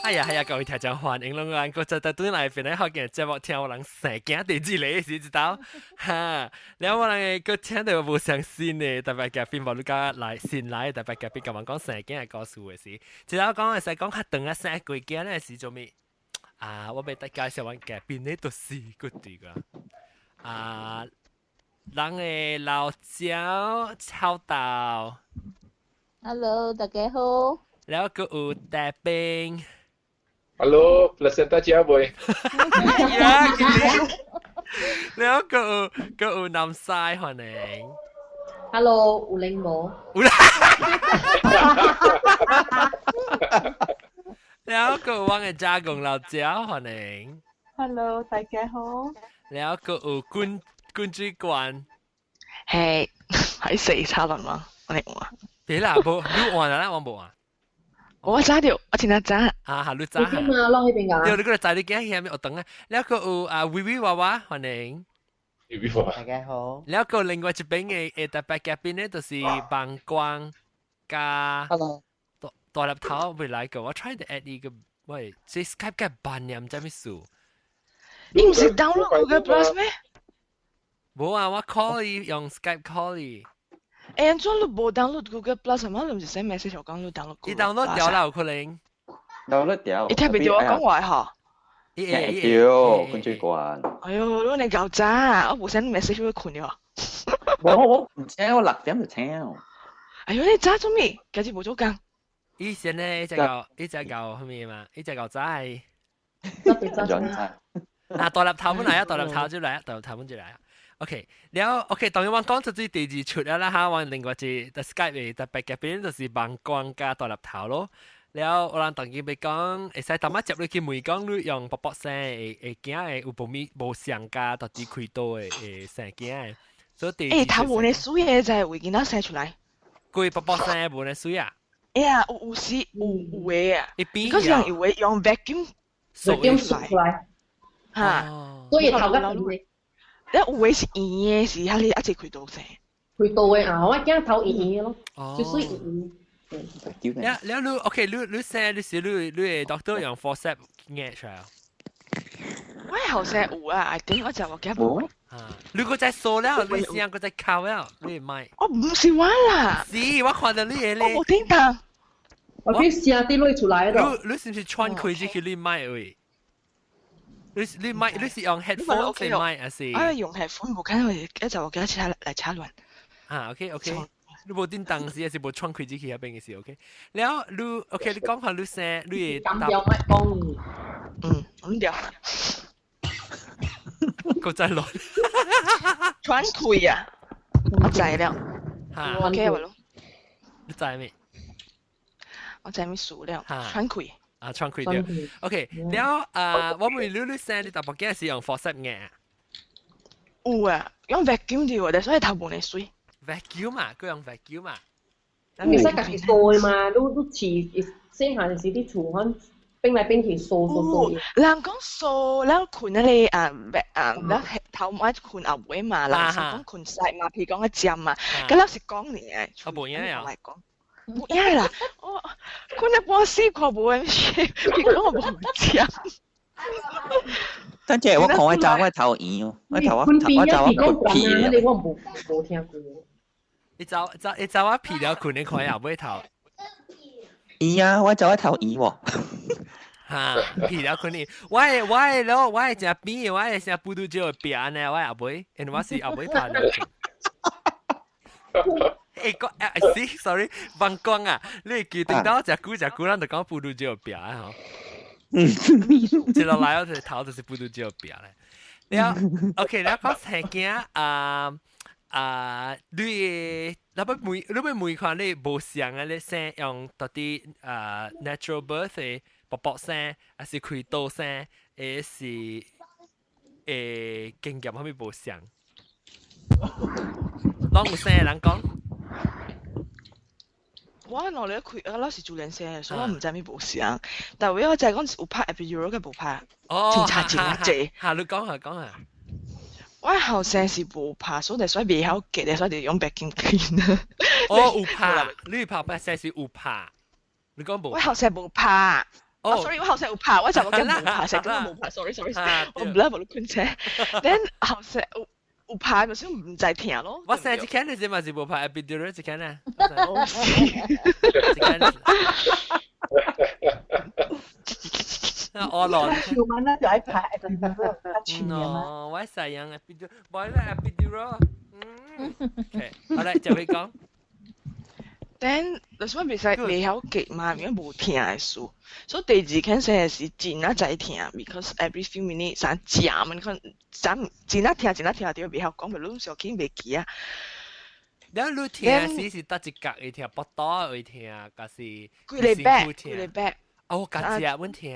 哎呀係啊，各位聽眾歡迎攏來，閣再轉來變來福建節目聽我人生囝第二個時知道？哈，了我人閣請著無相信的，特別嘉賓無你甲來新來的特別嘉賓，共阮講生囝的故事的時，一頭講會使講較長啊，生幾囝的時做物？啊，我欲介紹阮嘉賓的就是個對個啊，人的老鳥臭豆。 Hello，大家好。了閣有大兵。 Hello，placenta 食未？呀，了閣有南西歡迎。 Hello，有靈無？有啦。了閣有阮的加工老鳥歡迎。 Hello，大家好。了閣有滾滾水罐。係喺四叉輪嘛？我哋話。別啦，無你換啦，我無啊。我早著，我聽得早。啊，哈，你早。你嘛，攏彼邊㗎。對，你過來載你囝去遐面學堂啊。了閣有啊，微微娃娃歡迎。微微娃娃。大家好。了閣另外一邊的特別嘉賓呢，就是萬光佮 Hello。大大粒頭未來過，我 try to add 伊個，喂，這 Skype 較慢呢，毋知咩事。你毋是 download Google Plus 咩？無啊，我 call 伊用 Skype call 伊。欸，按怎你無 download Google Plus 嘛？你毋是 send message 我講你 download 伊 download 著啦，有可能。 download 著。伊聽袂著我講話吼。伊會著，滾水罐。哎喲，你夠早，我無 send message 會睏了。我毋請，我6點就醒。哎喲，你早做咩？今日無做工。伊先呢，伊只夠，伊只夠啥物嘛？伊只夠早。早。啊，大粒頭本來啊，大粒頭就來啊，大粒頭本就來啊。OK，了 OK，當然我講出這第二出了啦哈，我另外一個 Skype 的特別嘉賓就是萬光佮大粒頭咯。了我人當今欲講，會使淡仔接落去問講，你用卜卜生的的囝的有無物無相佮到底開刀的的生囝的，所以第欸，頭無呢水的在為囡仔生出來。規卜卜生無呢水啊？哎呀，有有時有有的啊，一邊嗰時人有的用 vacuum ，vacuum 出來，哈，所以頭較圓的。咧有的是圓的，是遐個一齊開刀生。開刀的啊，我囝頭圓圓的咯，就水圓圓。了了你 OK，你你生你是你你的 doctor 用 forceps 壓出來啊？我後生有啊，I think 我就我記無。啊！你閣再掃了，你聲閣再哭了，你莫。我毋是我啦。是，我看著你的咧。我無叮當。我去聲滴落出來咯。你你是毋是穿開這去你麥位？你你麥你是用 headphone 定麥還是？我用 headphone 無看到，一就我記得車來車亂。啊，OK OK。你無叮當時還是無穿開這去遐邊嘅時 OK。了你 OK，你講下你聲，你會答。麥講。嗯，唔對。閣再亂。喘氣啊！我知了。哈 OK 無咯？你知未？我知咩事了？喘氣。啊，喘氣對。OK，了啊，我問你，你生你淡薄囝是用 forceps 嘅？有啊，用 vacuum 的喎，所以頭無呢水。 vacuum 啊，閣用 vacuum 啊。會使家己掃的嘛？你你飼細漢時佇厝，反變來變去掃掃掃。人講掃，咱睏彼个啊啊，咱頭毛睏後尾嘛，人是講睏細嘛，譬如講個尖嘛，佮咱是講呢，啊無影啊。來講，無影啦，我睏得半死看無影，譬如講我無尖。等陣我看我走我頭圓哦，我頭我我走我睏屁咧。我無無聽過。伊走走伊走我屁了睏，你看後尾頭。圓啊，我走我頭圓喎。哈，屁了睏你，我的我的咯，我的誠扁的，我的誠不拄少的扁呢，我後尾，因為我是後尾拍了。欸，講欸，是，sorry，忘講啊，你會記得到食久食久，咱就講不拄少扁吼。接落來我就頭就是不拄少扁咧。了，OK，了講生囝啊啊，你的，你欲問，你欲問看你無相啊，你生用到底啊 natural birth 的卜卜生，還是開刀生，還是欸經驗啥物無相？攏有生的人講。我落嚟開，我是自然生，所以我毋知咩無相。但係我就係講有拍 epidural 佮無拍，真差真啊濟。哈，你講下講下。我後生是無拍，所以所以袂曉結的，所以就用 vacuum cleaner。哦，有拍，你拍不生是有拍，你講無？我後生無拍。哦，sorry，我後生有拍，我就我驚無拍，成根本無拍，sorry sorry，我唔啦無你困車。Then 後生有拍，咪先唔知疼咯。我生一間你知嘛是無拍 epidural 一間啊？一間。我落。潮文咧就愛拍 epidural，較全嘅嘛。我細樣 epidural，無啦 epidural。嗯。OK，好啦，就會講。 Then 就是我袂使袂曉記嘛，因為無疼的事，所以第二間生的是真啊知疼，because every few minutes 啥食嘛，你看咱真啊疼真啊疼，就袂曉講，咪攏小緊袂記啊。你你疼時是得一角會疼，腹肚會疼，還是規個背，規個背。哦，家己啊，阮疼。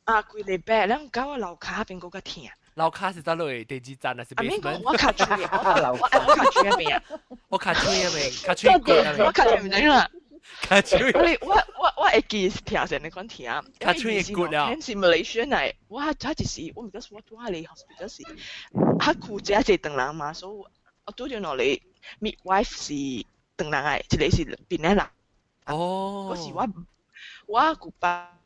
啊，規個背，咱到我樓跤邊閣較疼。樓跤是佗落第二站還是 basement？我跤喙，我跤喙那邊啊。我跤喙那邊，跤喙骨那邊。我跤喙毋知啦。跤喙。我會記是疼成你講疼。跤喙骨了。 simulation 嚟，我他就是我唔記得我拄喺你 hospital 時，較苦這一個唐人嘛，所以我拄著落嚟 midwife 是唐人來，一個是檳城人。哦。嗰時我古巴。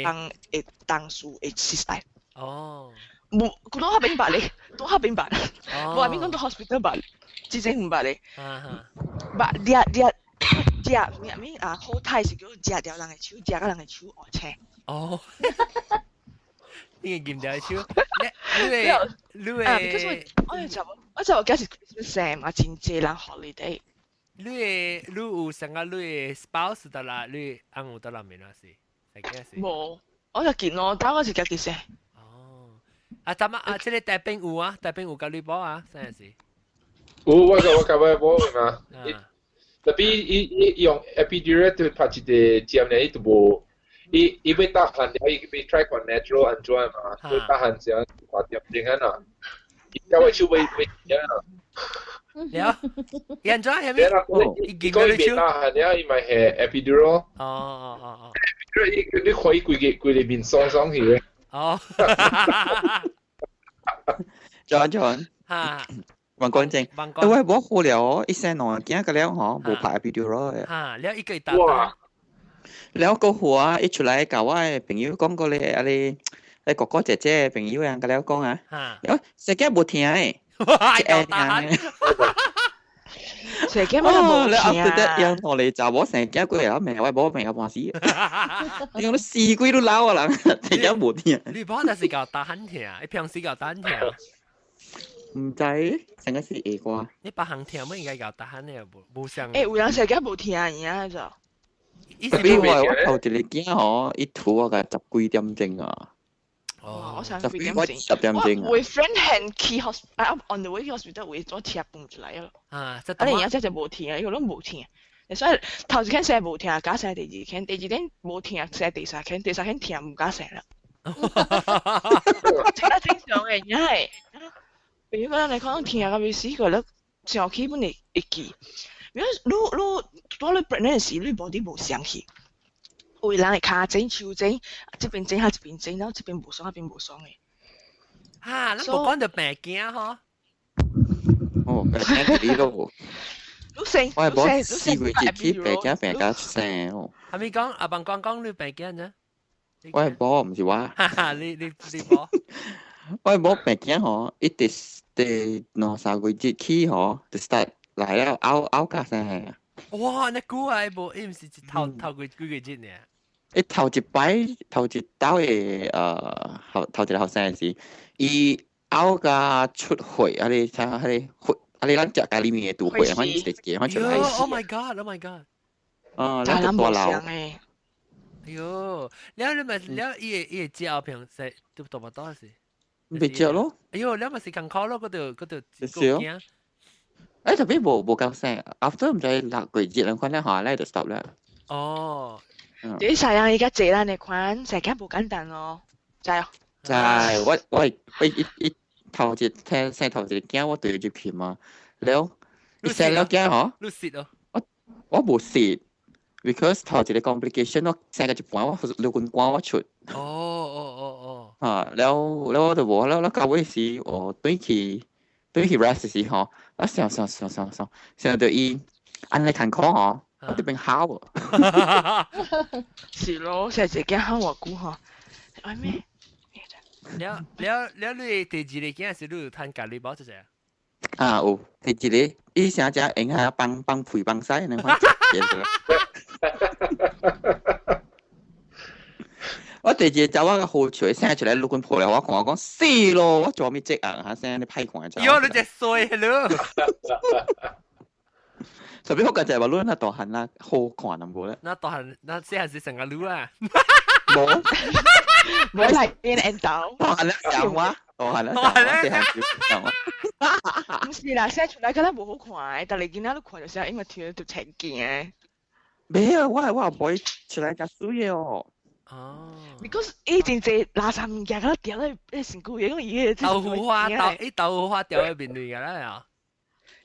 當會當事會識。哦。無，佢都較明白咧，都較明白。無邊講到 hospital 捌，之前毋捌咧。捌掠掠食咩咩啊？好態是叫食掉人的手，食甲人的手烏青。哦。你個顳掉手，你你你啊，because 我就我今是 Christmas 生嘛，真濟人 holiday。你的你有成個你的 spouse 得啦，你翁有得啦沒啦是？無，我就見咯，但我是家己生。哦，啊，怎啊？啊，這個大兵有啊，大兵有佮你報啊，啥事？有，我佮我報嘛。特別伊用 epidural 就拍一個針咧，伊就無，伊欲逐項了，伊欲 try 看 natural 按怎嘛，所以逐項時看點鐘啊，伊到尾手尾尾啊。了，伊按怎係咪？伊講伊袂逐項了，伊咪係 epidural。哦哦哦哦。伊你看伊規個面爽爽去嘅。哦。 John John。哈。王光正，喂，我好了哦，一生兩囝個了吼，無拍 epidural 嘅。哈，了一個打。哇！了個好啊，一出來共我的朋友講過咧，啊你，你哥哥姐姐朋友啊，個了講啊，喲，生囝無疼的，哇，夠大漢。生囝無疼。你 after that 樣落嚟就我生囝過嚟，命我無命半死。你講你死鬼都老啊人，生囝無疼。你幫那是夠大漢疼，你平時夠大漢疼。毋知，成個是會啩。你別行疼，乜應該夠大漢的，無無相。欸，有人生囝無疼爾就。特別我頭一個囝吼，伊吐我個十幾點鐘啊。哦，我想十幾我10點鐘。我 friend 係去 hospital on the way 去 hospital 會做車蹦出來咯。啊，啊你而家真係無疼，伊個攏無疼。所以頭一間生無疼，加生第二間，第二間無疼，生第三間，第三間疼毋敢生啦。這個正常的，因為比如講你可能疼到欲死個，你上起本會會記。如果你當你 pregnant 時，你 body 無相去，有人會跤整手整，這邊整下這邊整，然後這邊無爽，那邊無爽的。哈，咱無講著病囝吼。哦，病囝你咯。你生，我係冇4個月起病囝病甲生哦。係咪講阿笨講講你病囝呢？我係冇，毋是我。哈哈，你無。我係冇病囝吼，伊第第兩三個月起吼，就 start 來了，拗拗甲生啊。哇，那久啊，無，伊毋是一頭頭幾幾個月呢？伊頭一擺頭一兜的後頭一個後生時，伊拗甲出血，啊你睇下，彼個血，啊你咱食咖喱麵的拄血，反正一個反正出來。 Oh my god! Oh my god! 啊，咱就大流。哎喲，了你咪了，伊會食後平時都大巴肚是？袂食咯。哎喲，了咪是艱苦咯，嗰度嗰度是哦。誒，特別無夠生，after 毋知6個月兩款咧，下來就 stop 啦。哦。你細人而家濟咱的款，生囝無簡單哦，知哦。知，我一頭一聽生頭一個囝，我對入去嘛，了，伊生了囝吼，你蝕哦。我無蝕，because 頭一個 complication 我生個一半我流骨肝我出。哦哦哦哦。啊，了了我就無了，了到尾時我轉去 rest 時吼，我想想想想想想到伊按呢艱苦吼，我這邊考啊。是咯，成日驚考偌久吼，愛咩？了了了，你第二個囝是你有趁咖喱包這隻？啊有，第一個伊成只用下幫幫肥幫西，你看。我第二個走我個好笑，生出來錄緊破了，我看我講死咯，我做咩職啊？嚇生你歹看就。喲，你隻衰咯！特別好個就係話你那大漢啦，好看淡薄咧。那大漢那細漢是成個女啊？無，無嚟變緣投。大漢咧講我，大漢咧，大漢咧講我。毋是啦，生出來敢若無好看，但係囡仔你看就是因為聽到青驚。沒有，我我妹出來較水的哦。哦，because 伊真濟垃圾物件，敢若掉咧咧身軀，因為伊個豆腐花豆，伊豆腐花掉喺面裏㗎啦呀。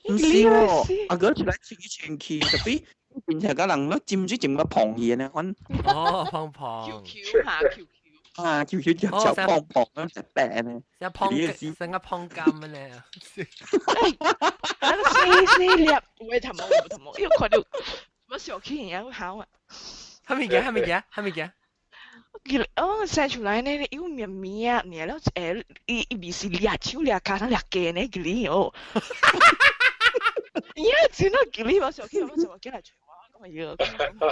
毋是喎，阿哥出來穿穿去，特別變成個人咯，佔住佔個胖嘢呢，款。哦，胖胖。 Q Q 嚇 Q Q。啊，Q Q 就就胖胖咁食病呢。成胖，成個胖金咁咧。啊，細細粒，有頭毛有頭毛，伊看到我小氣人好啊。蝦米件？蝦米件？蝦米件？佢哦生出來呢，有面面啊，面了誒，伊伊未是掠手掠跤，掠頸呢，佢哩哦。呀，真啊，佢哩我小氣，我就話叫來揣我，咁啊要。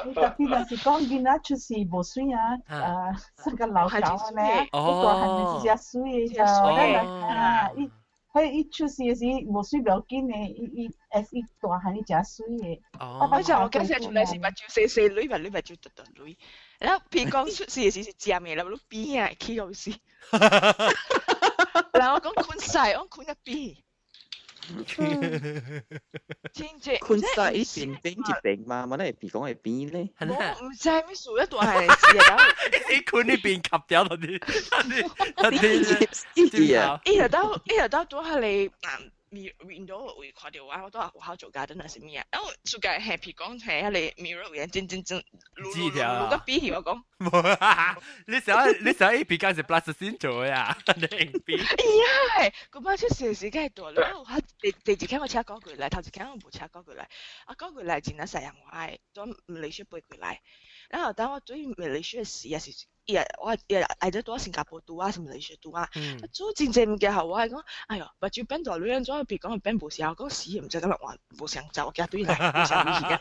你特別若是講囡仔出世無水啊，啊，生個老狗咧，伊大漢就是只水的就，啊，伊佢伊出世的時無水不要緊的，伊伊會伊大漢伊誠水的。哦。我就我今生出來是目睭細細蕊，目蕊目睭大大蕊。然後譬如講出世的時是尖的，然後你扁啊，起到死。然後我講困晒，我困一邊。真濟。困晒一邊邊一邊嘛，嘛你鼻講會邊咧。我毋知咩事，一大漢時啊，你困呢邊吸掉嗰啲，嗰啲啲啊。伊就到伊就到拄下嚟啊。window 位看到我，我都學校做家陣係啥物啊？然後暑假係譬如講係迄個 mirror 位，真真真，滷滷個比起我講。無，你想你想伊比較是 plastic 做的啊？你比。哎呀，嗰擺出事時間大了，我第第二天我車過過來，頭一天我無車過過來，啊過過來真係西洋話的，從馬來西亞飛過來，然後當我對馬來西亞時也是。伊也我伊也愛得住新加坡拄啊，是馬來西亞拄啊，做真濟物件，予我講，哎喲，目睭變大女人怎譬如講變無聲，我講死毋知敢若換無相走，我驚對來無相去啊。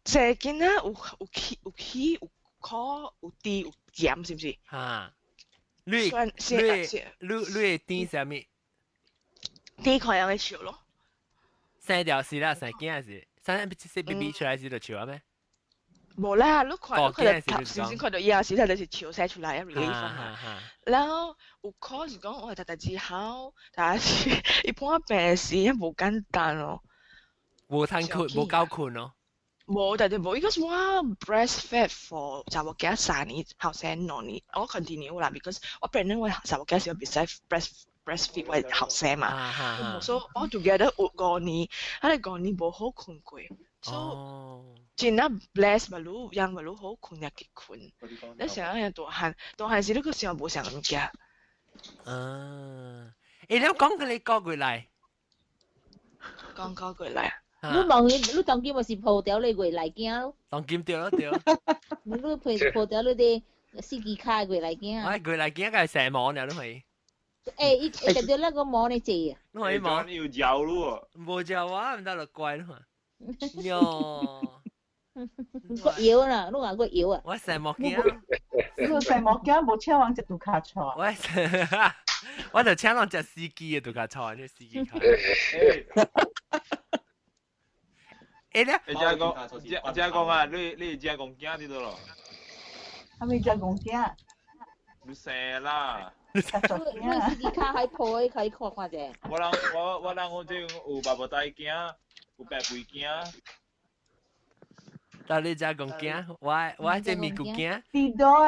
這囡仔有有起有起有苦有甜有鹹，是毋是？哈，你你你你會甜啥物？甜看人會笑咯。生條是啦，生囝是，生生 B B 出來時就笑啊咩？無啦，你看，你看到頭先看到伊啊時，就是笑生出來啊，relief 啊。然後有可是講，我特特之好，但是一般病時也無簡單咯。無通困，無夠困咯。無，但係無，因為我 breastfed for 查某囝3年，後生2年，我 continue 啦，because 我 pregnant 我查某囝時我袂使 breastfeed 我後生嘛，所以我 together 有5年，啊你5年無好困過，所以。真啊 bless 嘛，愈樣嘛愈好困也去困。你想樣大漢，大漢時你閣想無啥物件。啊！欸，你講佢你過過來，講過過來。你望伊，你當今嘛是抱掉你月來囝咯？當今對咯對。你抱抱掉你啲司機卡月來囝。我月來囝個成網了，你可以。欸，伊會得那個網呢濟啊？你可以網。有嚼咯。無嚼啊，毋知就怪咯。喲。個搖啦，你話個搖啊？我成木鏡，你成木鏡無請人食杜卡菜。我我就請人食司機的杜卡菜，你司機卡。欸咧，你遮講，遮講啊，你你遮講囝佇倒咯？啥物遮講囝？你生啦。你司機卡喺鋪，可以看看者。我人我我人我這有爸爸帶囝，有白肥囝。到你遮講囝，我我這咪骨囝。佇倒誒，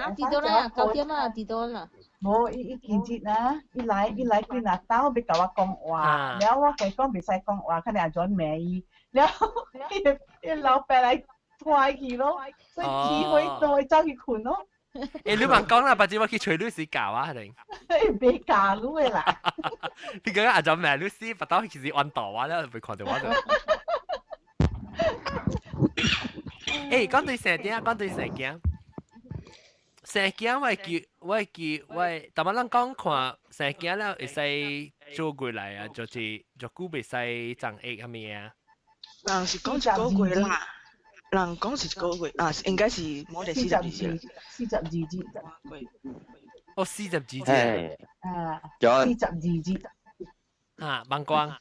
啊佇倒啦，9點啊，佇倒啦。無，伊伊今日啊，伊來伊來幾若兜欲共我講話，了我共伊講袂使講話，可能阿陣罵伊，了伊伊老爸來拖去咯，所以機會多會走去睏咯。欸，你問講啦，白紙我去揣律師教啊，定？別教你的啦。你講阿就咩律師，白刀其實按道啊咧，被看到我度。欸，講對生囝，講對生囝。生囝我會記，我會記，我會，但係咱講看生囝了會使做過來啊，就是就久袂使長壓啥物啊。人是講一個月啦，人講是一個月啊，應該是冇得42日。42日。哦，42日。啊，42日。啊，萬光。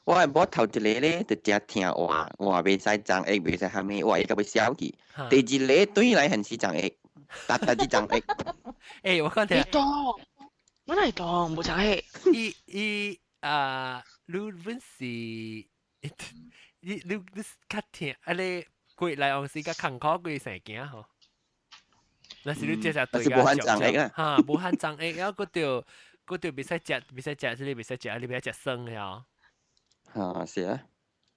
我係無頭一個咧，就誠聽話，話袂使長壓，袂使啥物，話伊個欲消去。第二個對來還是長壓。達達之長壓。欸，我講聽。你當，我哪會當無長壓。伊伊啊，你本是，你你較聽，啊你過來往時較艱苦過生囝吼。那是你這只對是無限長壓啊。哈，無限長壓，然後閣著閣著袂使食，袂使食，這個袂使食，你袂使食酸的哦。啊，是啊。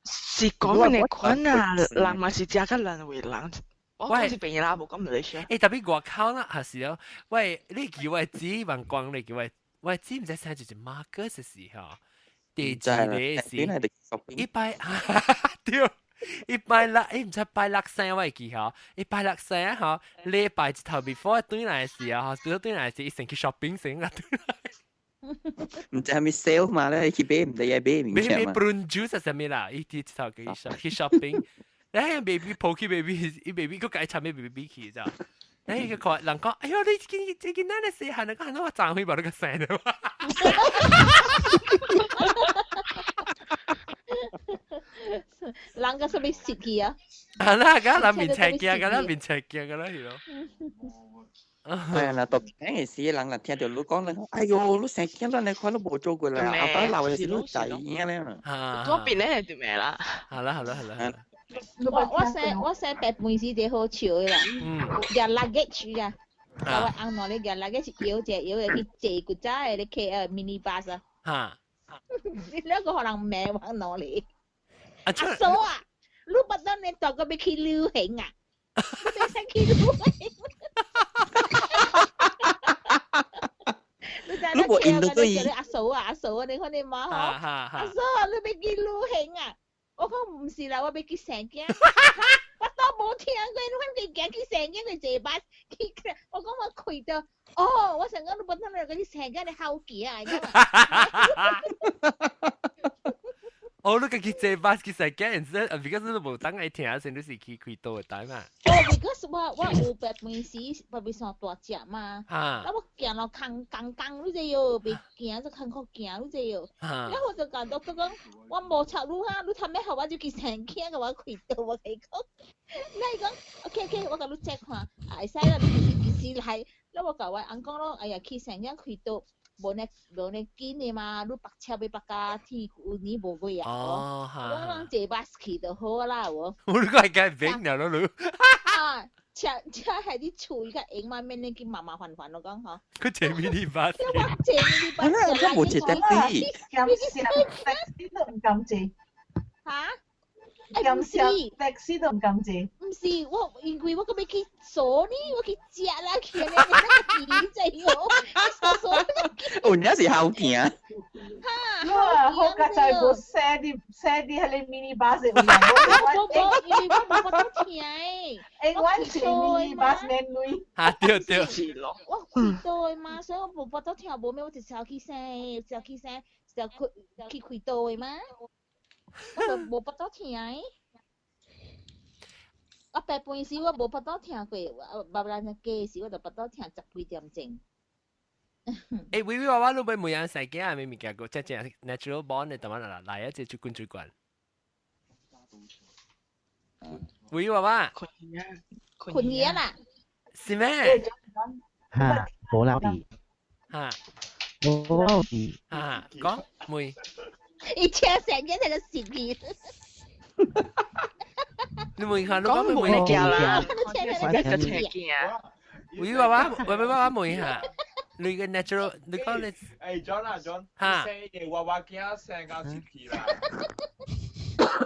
是講咩款啊？人嘛是食較難為人。我講是朋友啦，無講馬來西亞。欸，特別外口啦，還是哦，喂，你叫我姊問光，你叫我，我姊毋知生就是馬哥是時吼，第二個是，一拜對，一拜六，欸，毋知拜六生我會記吼，一拜六生吼，禮拜一頭 before 轉來時啊，吼，轉來時，伊先去 shopping 先啊，轉來。毋知係咪 sale 嘛咧？去買毋知愛買物件嘛。買 prune juice 係啥物啦？伊佇一頭去 shopping。你係 baby 抱起 baby，伊 baby 閣家己參咩 baby 去咋？你個看人講，哎喲，你這這囡仔咧細漢，個漢我長歲無你個生的嘛？人個啥物食去啊？啊啦，個人面赤鏡，個人面赤鏡，個啦係咯。係啊，讀聽嘅時，人若聽著你講，人講，哎喲，你生囝咱來看你無做過啦，後擺老嘅時你知影咧。嗰邊咧就咩啦？好啦好啦好啦。我生白飯時最好笑的啦，舉 luggage 啊，我翁儂咧舉 luggage 搖者搖的去坐古早的咧 KL mini bus 啊，嚇，你兩個予人罵我翁儂咧，阿嫂啊，你不當你大個欲去旅行啊，你袂使去旅行，你知影 KL 個咧叫你阿嫂啊阿嫂啊，你看你媽吼，阿嫂啊，你欲去旅行啊？我講毋是啦，我欲去生囝，我都無聽過，你看佢行去生囝，佢坐巴士去，我講我開到，哦，我想講你本身嚟嗰啲生囝你好行啊，哦，你家己坐巴士去生囝，然之後，because 你無當愛聽，先你是去開刀的台嘛。哦，because 我有白飯時白飯線大隻嘛，啊我行路空空空，你知喲，袂行就艱苦行，你知喲。然後我就感覺佢講，我無插你哈，你頭尾予我就去生囝，共我開刀，我甲伊講。你伊講，OK OK，我共你check 看，啊會使啦，你幾時來？那我共我翁講咯，哎呀，去生囝開刀。無呢無呢緊的嘛，你白車欲白加天有年無月啊！哦，我攏坐巴士去就好啦，無。我你個係梗係變了咯，你。啊，車車係佇厝伊較閒嘛，免咧去麻麻煩煩咯講吼。佢坐 mini bus。我坐 mini bus。我無坐 taxi。 taxi 都毋敢坐。嚇？敢是 taxi 都毋敢坐。毋是我，因為我閣欲去鎖呢，我去食啦，去咧，那個錢濟哦，鎖鎖。哦，你是好行。嚇！我好佳哉無踅佇踅佇彼個 mini bus 有人。無無，因為我無法度聽的。欸，阮坐 mini bus 免鐳。嚇對對。我開刀的嘛，所以我無法度聽，無咩，我一早去生，一早去生，一早開去開刀的嘛。我就無法度聽的。我白飯時我無法度聽過，我爸爸若加時我就法度聽10幾點鐘。欸，微微娃娃，你欲問人生囝啥物物件？個真正 natural born 的，淡仔來來一隻主管主管。微微娃娃。困去啊啦。是咩？嚇，無啦啲。嚇。無啦啲。嚇，講問。伊車成日喺度攝去。你問下，你講冇你叫啦，我聽見。微娃娃，微微娃娃問下。你個 natural，你講你。欸 John 啊 John，嚇生個娃娃囝生到死去啦。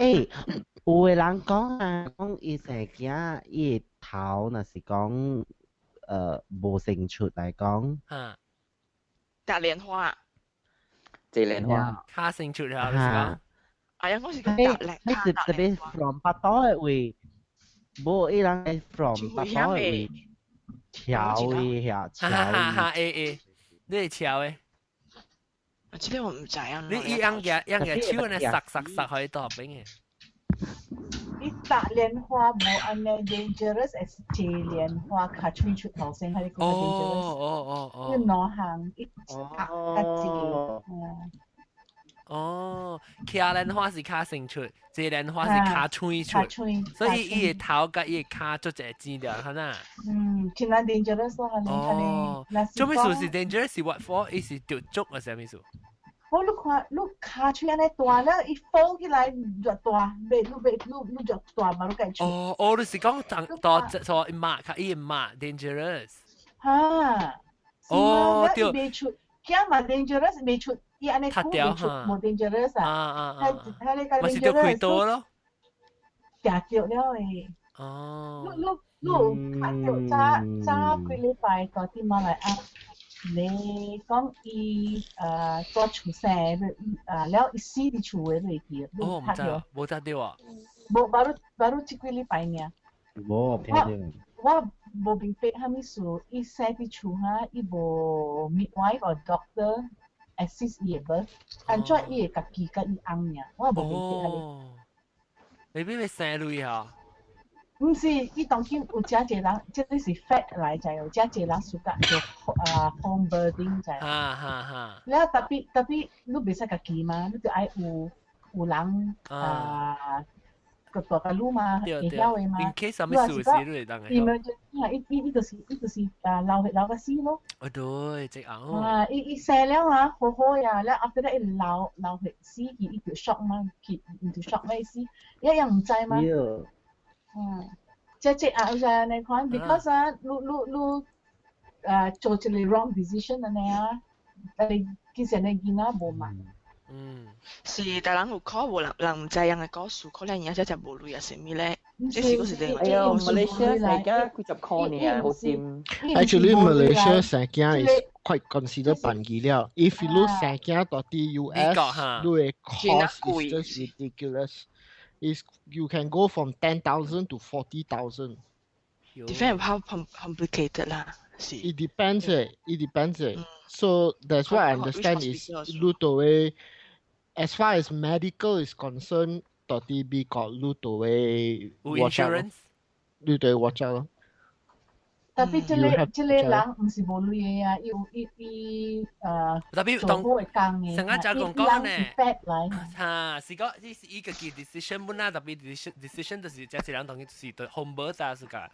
欸，有的人講啊，講伊生囝，伊的頭若是講，無成出來講。嚇。搭蓮花。這蓮花。跤先出了，你是講？哎呀，我是講搭蓮。你是特別 from 腹肚的位，無伊人係 from 腹肚的位，翹的遐，哈哈哈！會會，你會翹的？這個我唔知啊。你伊按個按個手呢，殺殺殺去倒邊的。伊搭蓮花無按呢 dangerous as 坐蓮花跤喙出頭先，係個 dangerous。哦哦哦。伊兩項一搭一字。哦，徛蓮花是跤先出，坐蓮花是跤喙出，所以伊的頭佮伊的跤做一個剪掉，可能。嗯，真係 dangerous 咯，哦，做咩事是 dangerous 是 what for？伊是著足啊，啥物事？我你看，你跤喙按呢大了，伊 fold 起來就大，袂你袂你你就大嘛，你計出。哦哦，你是講大大錯馬較伊馬 dangerous。哈。哦，對。袂出，驚嘛 dangerous 袂出。伊按呢久袂出，無 dangerous 啊。啊啊啊！佢你個咪是著開刀咯。定著了的。哦。你你你有看著早早幾禮拜佇佇馬來亞，你講伊佇厝生，了伊死佇厝的你會記？哦，毋知，無知著啊。無，baru baru 這幾禮拜爾。無聽著。我無明白啥物事，伊生佇厝哈，伊無 midwife or doctor assist 伊的 birth，按怎伊會家己佮伊翁爾？我無明白遐個。未必會生類哈？毋是，伊當今有誠濟人，這個是 fact 來知有誠濟人 suka 做home birthing 知。哈哈哈。了 tapi tapi 你袂使家己嘛，你著愛有有人啊。個大個路嘛，會曉的嘛。 In case 啥物事時，你會當會。伊伊伊就是伊就是流血流甲死咯。哦對，這樣。啊，伊伊生了啊，好好呀，了 after that 伊流流血死去，伊就 shock 嘛，去毋就 shock 咩死，一樣毋知嘛。嗯，這這啊，有按呢款，because 啊，你你你做一個 wrong decision 按呢啊，但其實你囡仔無嘛。嗯，是，但人有考無人人毋知影的故事，可能伊只只無鐳啊啥物咧。這是個是另外。哎喲，馬來西亞生囝幾十塊爾，好閃。 Actually, Malaysia 生囝 is quite consider 便宜了。If 你生囝到佇 US，你的 cost is just ridiculous. Is you can go from 10,000 to 40,000. Depends how complicated 啦。是。 It depends 誒，it depends 誒。So that's what I understand is 你都會 as far as medical is concerned，到佇美國你都會 watch out 咯，你都會 watch out 咯。 Tapi 這個這個人毋是無鐳的啊，伊有伊伊特別做好的工的，上一集講講呢，嚇，是講這是伊家己 decision 本啦，特別 decision decision 就是這一人當然就是對 home birth 啊，是個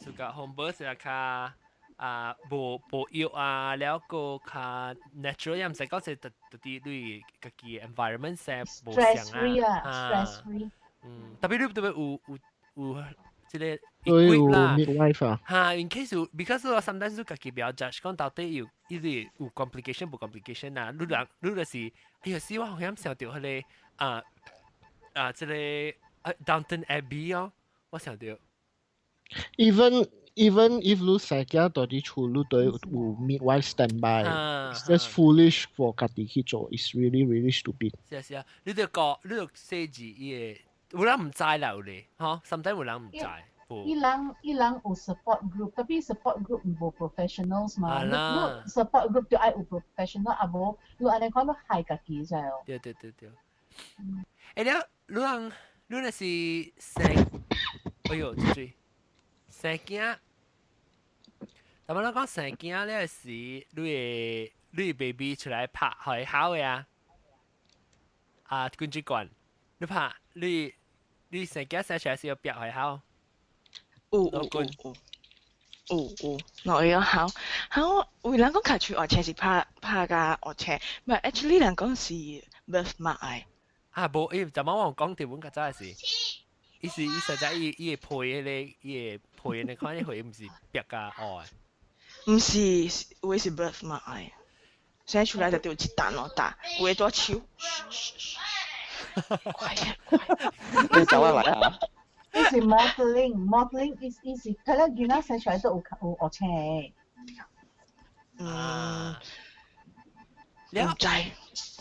是個 home birth 啊，較啊無無藥啊，了個較 natural 也毋使講是特特啲你家己 environment 先無相啊，stress free。嗯，特別你特別有有有。這個對有 midwife 啊。嚇，in case 有，because 我 sometimes 你家己不要 judge，講到底有伊個有 complication 無 complication 啊？你人你就是，哎呀，死我好像想著彼個啊啊，這個啊 Downton Abbey 哦，我想著。 Even if 你生囝佇佇厝，你都有 midwife stand by。It's just foolish for 家己去做，It's really really stupid。是啊是啊，你著講，你著寫字伊個，有人毋知啦有咧，吼，sometimes 有人毋知。伊人伊人有 support group，tapi support group 無 professionals 嘛。你你 support group 就愛有 professional，啊無你按呢款你害家己知哦。對對對對。欸，了，你人你若是生，哎呦，這水生囝，但係我講生囝了時，你會你 baby 出來拍會好的啊？啊，滾主管，你拍你你生囝生出來是要拍會好？有有有有有，我有好好，有人講跤喙烏青是拍拍甲烏青，唔係 actually 人講是 birth mark 的。啊，無，伊昨晚我講日文較早是，伊是伊實在伊伊會配彼個伊會配你看伊配毋是白甲烏的。毋是，有的是 birth mark 的，生出來就對一擔兩擔，有的帶手。快點快！你走啊來啊！你是 modeling，modeling 意思，佢咧囡仔生出來都有烏青。嗯，唔知，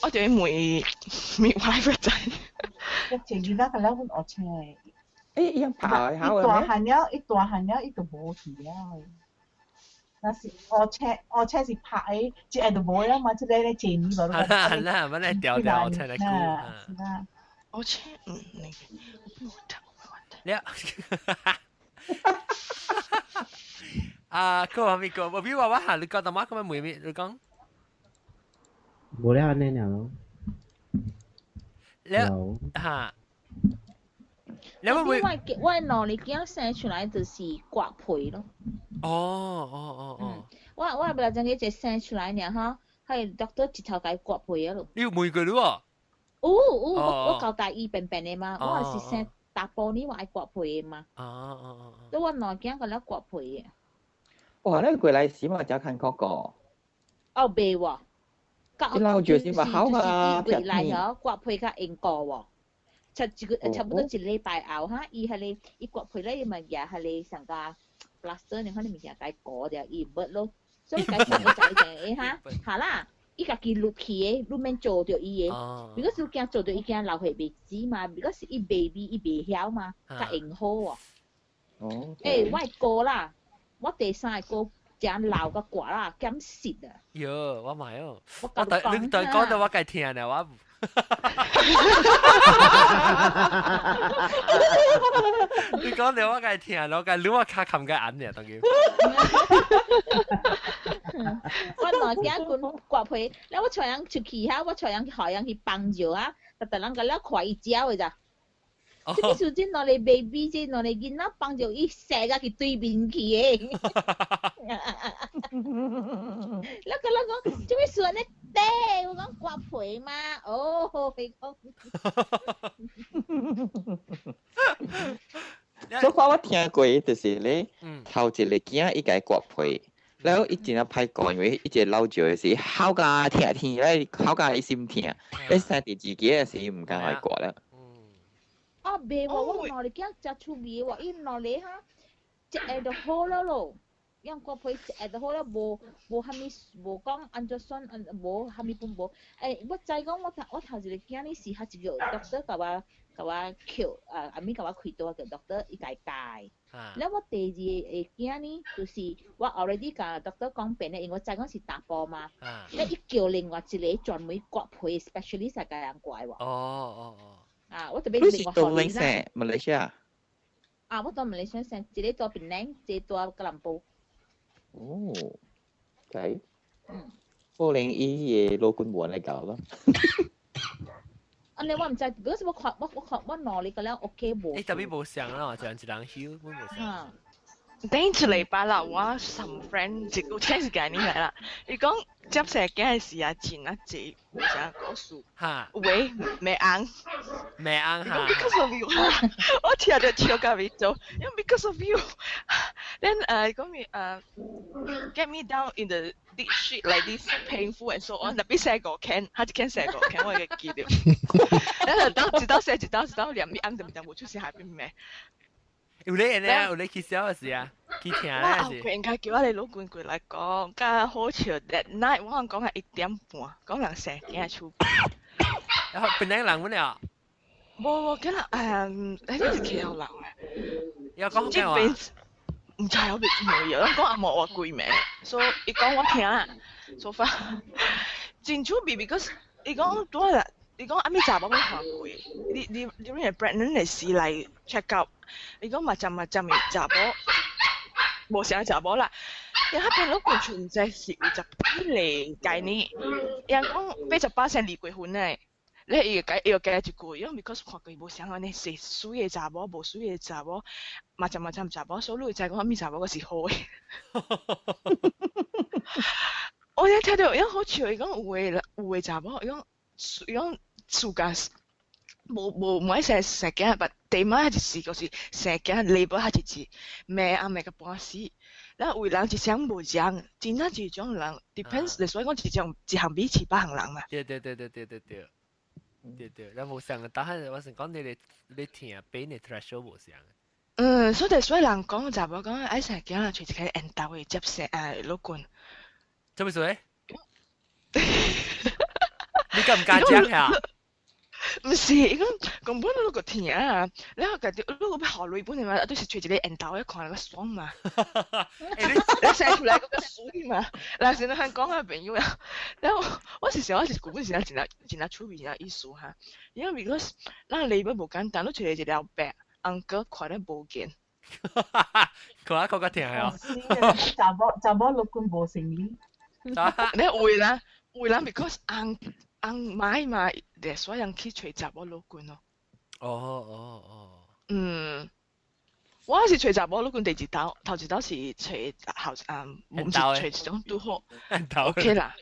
我就問 midwife 知。一隻囡仔佢咧會烏青。誒，伊拍好。一大漢了，一大漢了，伊就無去了。那是烏青，烏青是拍的，這個就無了嘛，這個咧這年無。係啦係啦，揾嚟調調烏青來估。是啦。烏青，嗯，那個，了。啊，佢話咩個？我比如話我行，你講到乜咁樣妹妹，你講。無了呢了。了嚇。你會唔會？我兩個囝生出來就是割皮咯。哦哦哦哦。我不來講一隻生出來爾哈，係 doctor 一頭共割皮啊咯。你有問過你喎？有有，我交代伊便便的嘛，我也是生查埔呢，我愛割皮的嘛。哦哦哦。都我兩個囝個了割皮的。哇！你過來時嘛，真艱苦個。哦，袂喎。你老住是嘛好啊，過來嗬，割皮較用過喎。差一個差不多一禮拜後哈，伊彼個伊割皮咧，伊嘛舉彼個上個 plaster，你看你物件共裹著，伊無咯，所以共上個仔就哈，好啦，伊家己落去的，你免做著伊的，如果是驚做著伊驚流血袂止嘛，如果是伊 baby 伊袂曉嘛，較用好哦。哦。欸，我的哥啦，我第三個哥誠老甲割啦，減實啊。喲，我嘛喲，我對你對講到我該聽咧，我。你講到我該聽，我該擼我跤冚個按咧，當佢。我兩囝滾割皮，了我帶人出去哈，我帶人去學人去幫助啊，逐逐人共了看伊食的咋。這個時陣兩个 baby，這兩個囡仔幫助伊生甲去對面去的。了佮咱講，這個時陣咧短，我講割皮嘛，哦，伊講。所以我聽過就是咧，頭一个囝伊共伊割皮，然後伊真正歹過，因為伊一個老少的時，哭甲疼疼咧，哭甲伊心疼，你生第二個的時，伊毋敢來割了。啊，袂喎，我兩個囝誠趣味喎，伊兩個哈，一下就好了咯。用割皮一下就好了，無無蝦米，無講按怎算，無蝦米本無。欸，我知講我頭我頭一個囝呢是較一個 doctor 共我共我抾，啊，後尾共我開刀個 doctor 伊共伊教。了我第二個囝呢，就是我 already 共 doctor 講變的，因為我知講是查埔嘛。了伊叫另外一個專門割皮 specialist 來共人割喎。哦哦哦。啊，我特別另外學你啦。馬來西亞。啊，我到馬來西亞生，一個住檳城，一個住吉隆坡。哦，OK。嗯。可能伊個老君無來教咯。按呢我毋知，嗰時我看我我看我腦裡個了 OK 無？欸，特別無相啦，像一人翕，本無相。頂一禮拜啦，我 some friend 一個聽是今年來啦，伊講接生囝的時啊，真啊濟有啥故事。哈。有的袂紅。袂紅哈。 Because of you，我聽著笑甲袂做，因為 because of you。Then 伊講咪get me down in the deep shit like this so painful and so on。特別生五間，他一間生五間，我會記得。然後到一道生一道一道連咪紅就咪無出聲下邊咩？有你呢？有你去笑的時啊，去聽我後過應該叫我哋老公過來講，甲好笑。That night 我講係1點半，講人生囝出。然後檳城人阮了？無無，可能誒，迄是其他人誒。要講咩話？毋知我袂無嘢，攏講阿無話規名，所以伊講我聽啦。So far 真趣味，because 伊講拄仔。伊講阿咪查某欲看過，你你你你 pregnant 的時來 check up，伊講嘛針嘛針的查某，無啥查某啦。然後彼老公存在是有十幾個概念，伊講88先離過婚的，你伊會加伊會加一句，因為 because 看過無啥按呢，是媠的查某，無媠的查某，嘛針嘛針查某，所以你會知講啥物查某閣是好的。我一聽著，伊好笑，伊講有的有的查某，伊講伊講。暑假無無毋愛生生囝，但第尾一時就是生囝，禮拜一次，罵啊罵甲半死。咱有人一雙無講，真正一種人，depends，所以講一種一項比700項人嘛。對對對對對對對，對對，咱無相，但係我是講你你聽比你 threshold 無相。嗯，所以所以人講就我講愛生囝啦，隨一個緣投的接生啊，老君。做咩事？你敢唔敢講呀？毋是，伊講根本你個疼啊，然後家己你個欲予鐳本的嘛，都是揣一個緣投的看較爽嘛。你生出來閣較媠嘛。若是你通講啊朋友啊，然後我是想我是根本是真正真正趣味真正意思哈，因為 because 咱禮物無簡單，你揣一個老伯 uncle 看咧無見。看看較疼哦。查某查某老君無生理。你有啦有啦，because 翁翁買嘛，所以人去揣查某老君咯。哦哦哦。嗯，我是揣查某老君第二道，頭一道是揣後啊，毋是揣一種拄好。OK 啦，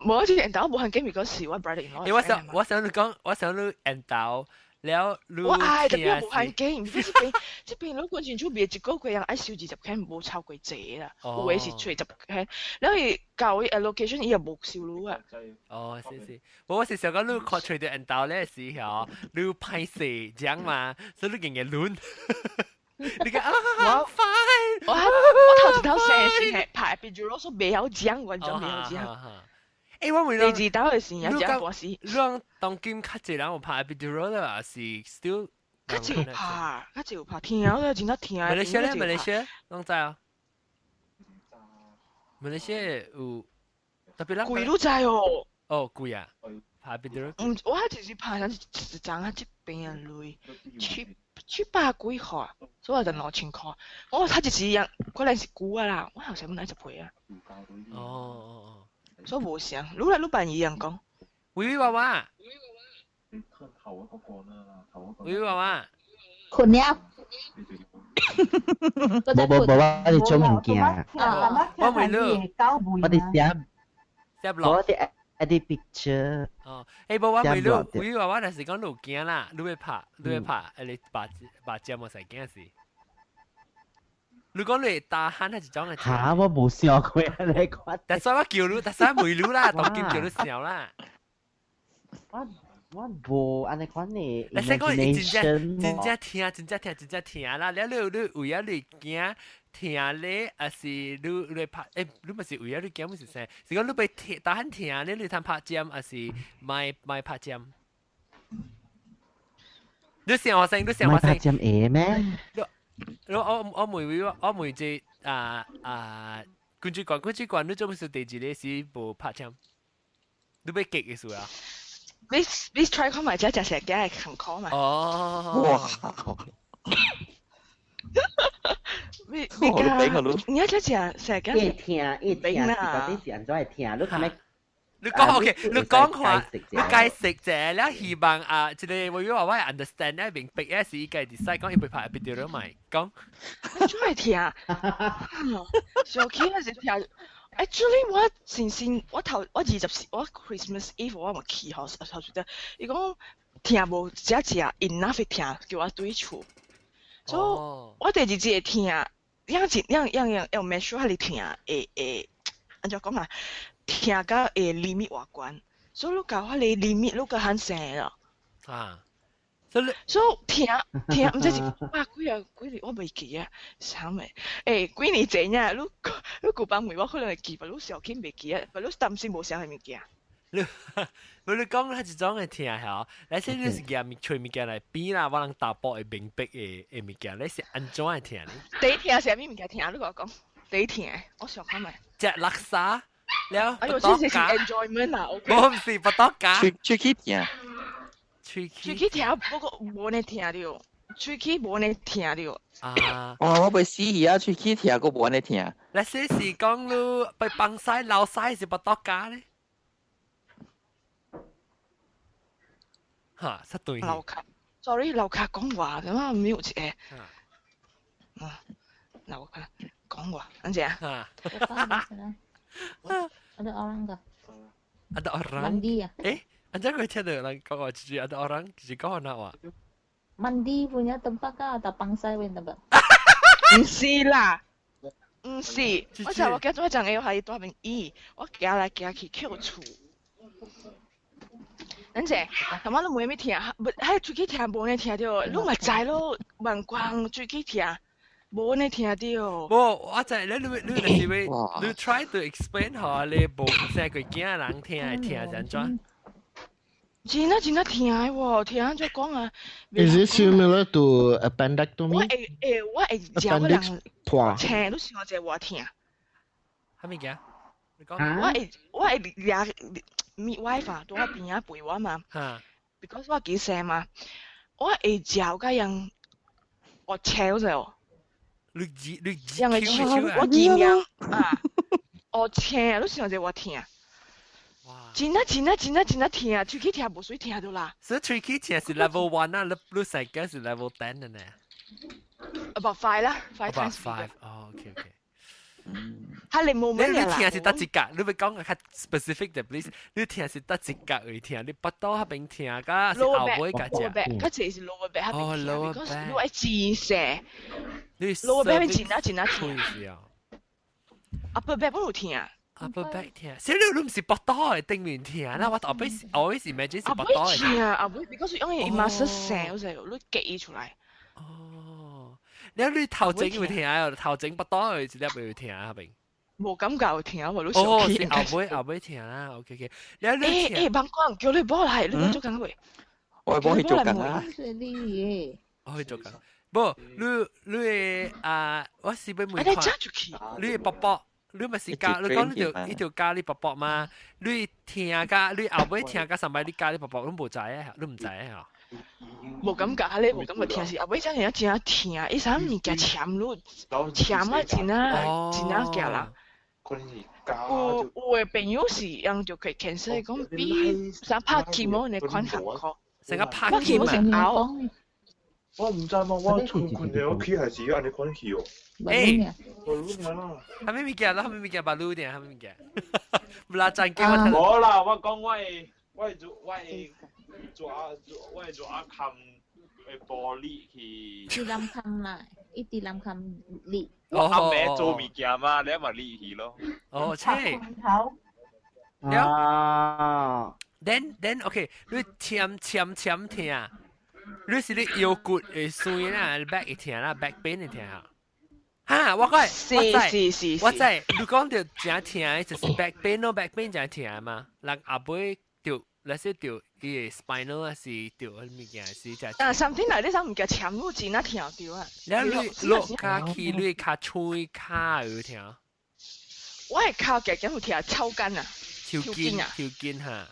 無是緣投無限緊，because 是我 brother in law。我想你講，我想你緣投。了，我愛特別無限緊，這邊這邊老君親像賣一個月人愛收20塊，無超過濟啦。有的是揣10塊，然後伊交伊 allocation 伊也無收你啊。哦，是是，我是想講你看揣著緣投咧時候，你歹勢講嘛，所以你硬硬輪。你講啊，我我我頭一頭生是係拍 epidural，所以袂曉講，完全袂曉講。欸，我問你，第二道的時也真博士。你講當今較濟人有拍 epidural 啦，還是 still？較濟有拍，較濟有拍，疼啊，真正疼。馬來西亞咧，馬來西亞，攏知啊？馬來西亞有特別人貴你知哦。哦，貴啊！拍 epidural。嗯，我就是拍上一張啊，這邊的鐳七七百幾塊，所以就2000塊。我他就是樣，可能是久啊啦，我後生本來10歲啊。哦哦哦。所以無相，愈來愈辦伊樣講。喂喂娃娃。喂喂娃娃。困了。無無無，我佇做物件。我問你，我佇寫，寫落。我佇 edit picture。哦，欸，無我問你，喂娃娃，若是講你有驚啦，你會拍，你會拍，你把把針無使驚是？你講你會打鼾還是種嘅？嚇！我無想過你講。但所以我叫你，但所以問你啦，當今叫你想啦。我我無按呢款的你先講伊真正真正疼，真正疼，真正疼啦！了你你為啊你驚疼咧，還是你你拍？欸，你毋是為啊你驚，毋是啥？是講你欲疼，打鼾疼咧，你通拍針，還是莫莫拍針？你想我先，你想我先。莫拍針會咩？我我我問我我問這啊啊，君主官君主官，你做咩事第二個是無拍針？你欲激的事啊？你你 try 看覓，這食生囝會艱苦嘛？哦！哇！你你你這食生囝伊疼，伊疼是到底是按怎會疼？你較你講 OK，你講話，你解釋者，你希望啊，這個我以為我 understand 咧，明白咧是伊家己使講伊袂拍 epidural 咪講。怎會疼？小起那是疼。Actually，我先先我頭我24我 Christmas Eve 我嘛去吼，頭先得伊講疼無遮食 enough 疼，叫我對厝。所以我第二日會疼，樣一樣樣樣要 make sure 彼個疼會會按怎講啊？疼甲會 limit 偌懸，所以你到彼個 limit 你閣罕生咯。啊，所以所以疼疼，毋知是百幾啊幾年，我袂記啊，啥物？欸，幾年前啊，你你舊班問我可能會記，但你小可袂記啊，但你擔心無啥物件。你無你講彼一種的疼吼，你說你是舉物揣物件來比啦，我人查埔會明白的的物件，你是按怎的疼呢？第一疼是啥物物件疼？你共我講，第一疼，我想看覓。食叻沙了，哎呦，這是 enjoyment 啊！無毋是腹肚咬，喙喙齒疼，喙喙齒疼，不過無呢疼著，喙齒無呢疼著。啊！哦，我袂死去啊，喙齒疼，閣無按呢疼。你說是講你被放屎流屎是腹肚咬咧？哈，實對。樓卡，sorry，樓卡講話，點解 mute 一下？啊，樓卡講話，按怎啊？ Ada orang kah? Ada orang. Mandi ya? Eh, 按怎會聽到人講話就是 ada orang，就是講哪話？ Mandi punya tempat kah atau pangsai punya tempat? 毋是啦，毋是，我就我記得我陣會係大面椅，我行來行去扣厝。等陣，頭晚都冇咩聽，唔喺喙齒聽無呢聽到，你嘛知咯，萬光喙齒聽，無呢聽到。無，我知你你你就是要你 try to explain 予你無生過囝人聽會聽是按怎？真啊真啊疼喎，聽按怎講啊？Is it similar to appendectomy？我會會我會食個人青，你想這偌疼？啥物件？你講。我會掠 midwife 啊，佇我邊仔陪我嘛。Because 我記生嘛，我會嚼甲人我青者。你字你字人會我記名啊，我青，你想這偌疼？真啊真啊真啊真啊疼，喙齒疼無水疼到啦。所以喙齒疼是 level 1 啊，你你細個是 level 10 的呢。 About 5 啦，5 times。 About 5，哦，OK OK。係你冇咩你疼是佗一角，你欲講較 specific 的，please。你疼是佗一角會疼，你腹肚彼邊疼，佮是後尾佮只。嗰隻是 lower back 彼邊疼，because 你愛真細。你 lower back 真啊真啊疼。Upper back 冇疼。 Upper back 疼，所以你你毋是腹肚的頂面疼啦，我後尾後尾是 imagine 是腹肚的。疼啊，後尾 because 因為伊 muscle 細，所以你結伊出來。哦，你你頭前會疼啊？頭前腹肚會一粒會疼啊？彼邊。無感覺會疼喎，你哦，是後尾後尾疼啦，OK OK。你你欸欸，幫講叫你幫來，你幫做工未？我幫佢做工啊。我去做工。無，你你的啊，我是欲問看，你的腹部。你咪是教你講你條你條教你腹部嘛？你疼甲你後尾疼甲上擺你教你腹部，你無知啊？你毋知啊？無感覺咧，無感覺疼是後尾真係真疼，伊啥物件攕你，攕啊真啊真啊驚啦。有有的朋友是用著佢 cancer 講比啥拍 chemo 那款艰苦，成個拍 chemo 是熬。我毋知嘛，我困困佇屋企還是按呢款去哦。欸，啥物物件？啥物物件？巴魯點？啥物物件？無啦，真叫我。無啦，我講我會我會做我會做我會做阿冚會玻璃去。佇南坎啦，伊佇南坎裡。我阿妹做物件嘛，你嘛理去咯。哦，切。啊。 Then OK，你簽簽簽疼。你是你腰骨會酸啦，back 會疼啦，back pain 會疼啊？哈，我講，我知，我知，你講著誠疼的就是 back pain 咯，back pain 誠疼嘛。人後尾著，那是著伊的 spinal 啊，是著彼物件是誠。啊，something 來你啥物件攕你真啊疼著啊！了你落跤去，你跤喙跤會疼？我的跤夾夾有疼抽筋啊，抽筋啊，抽筋哈。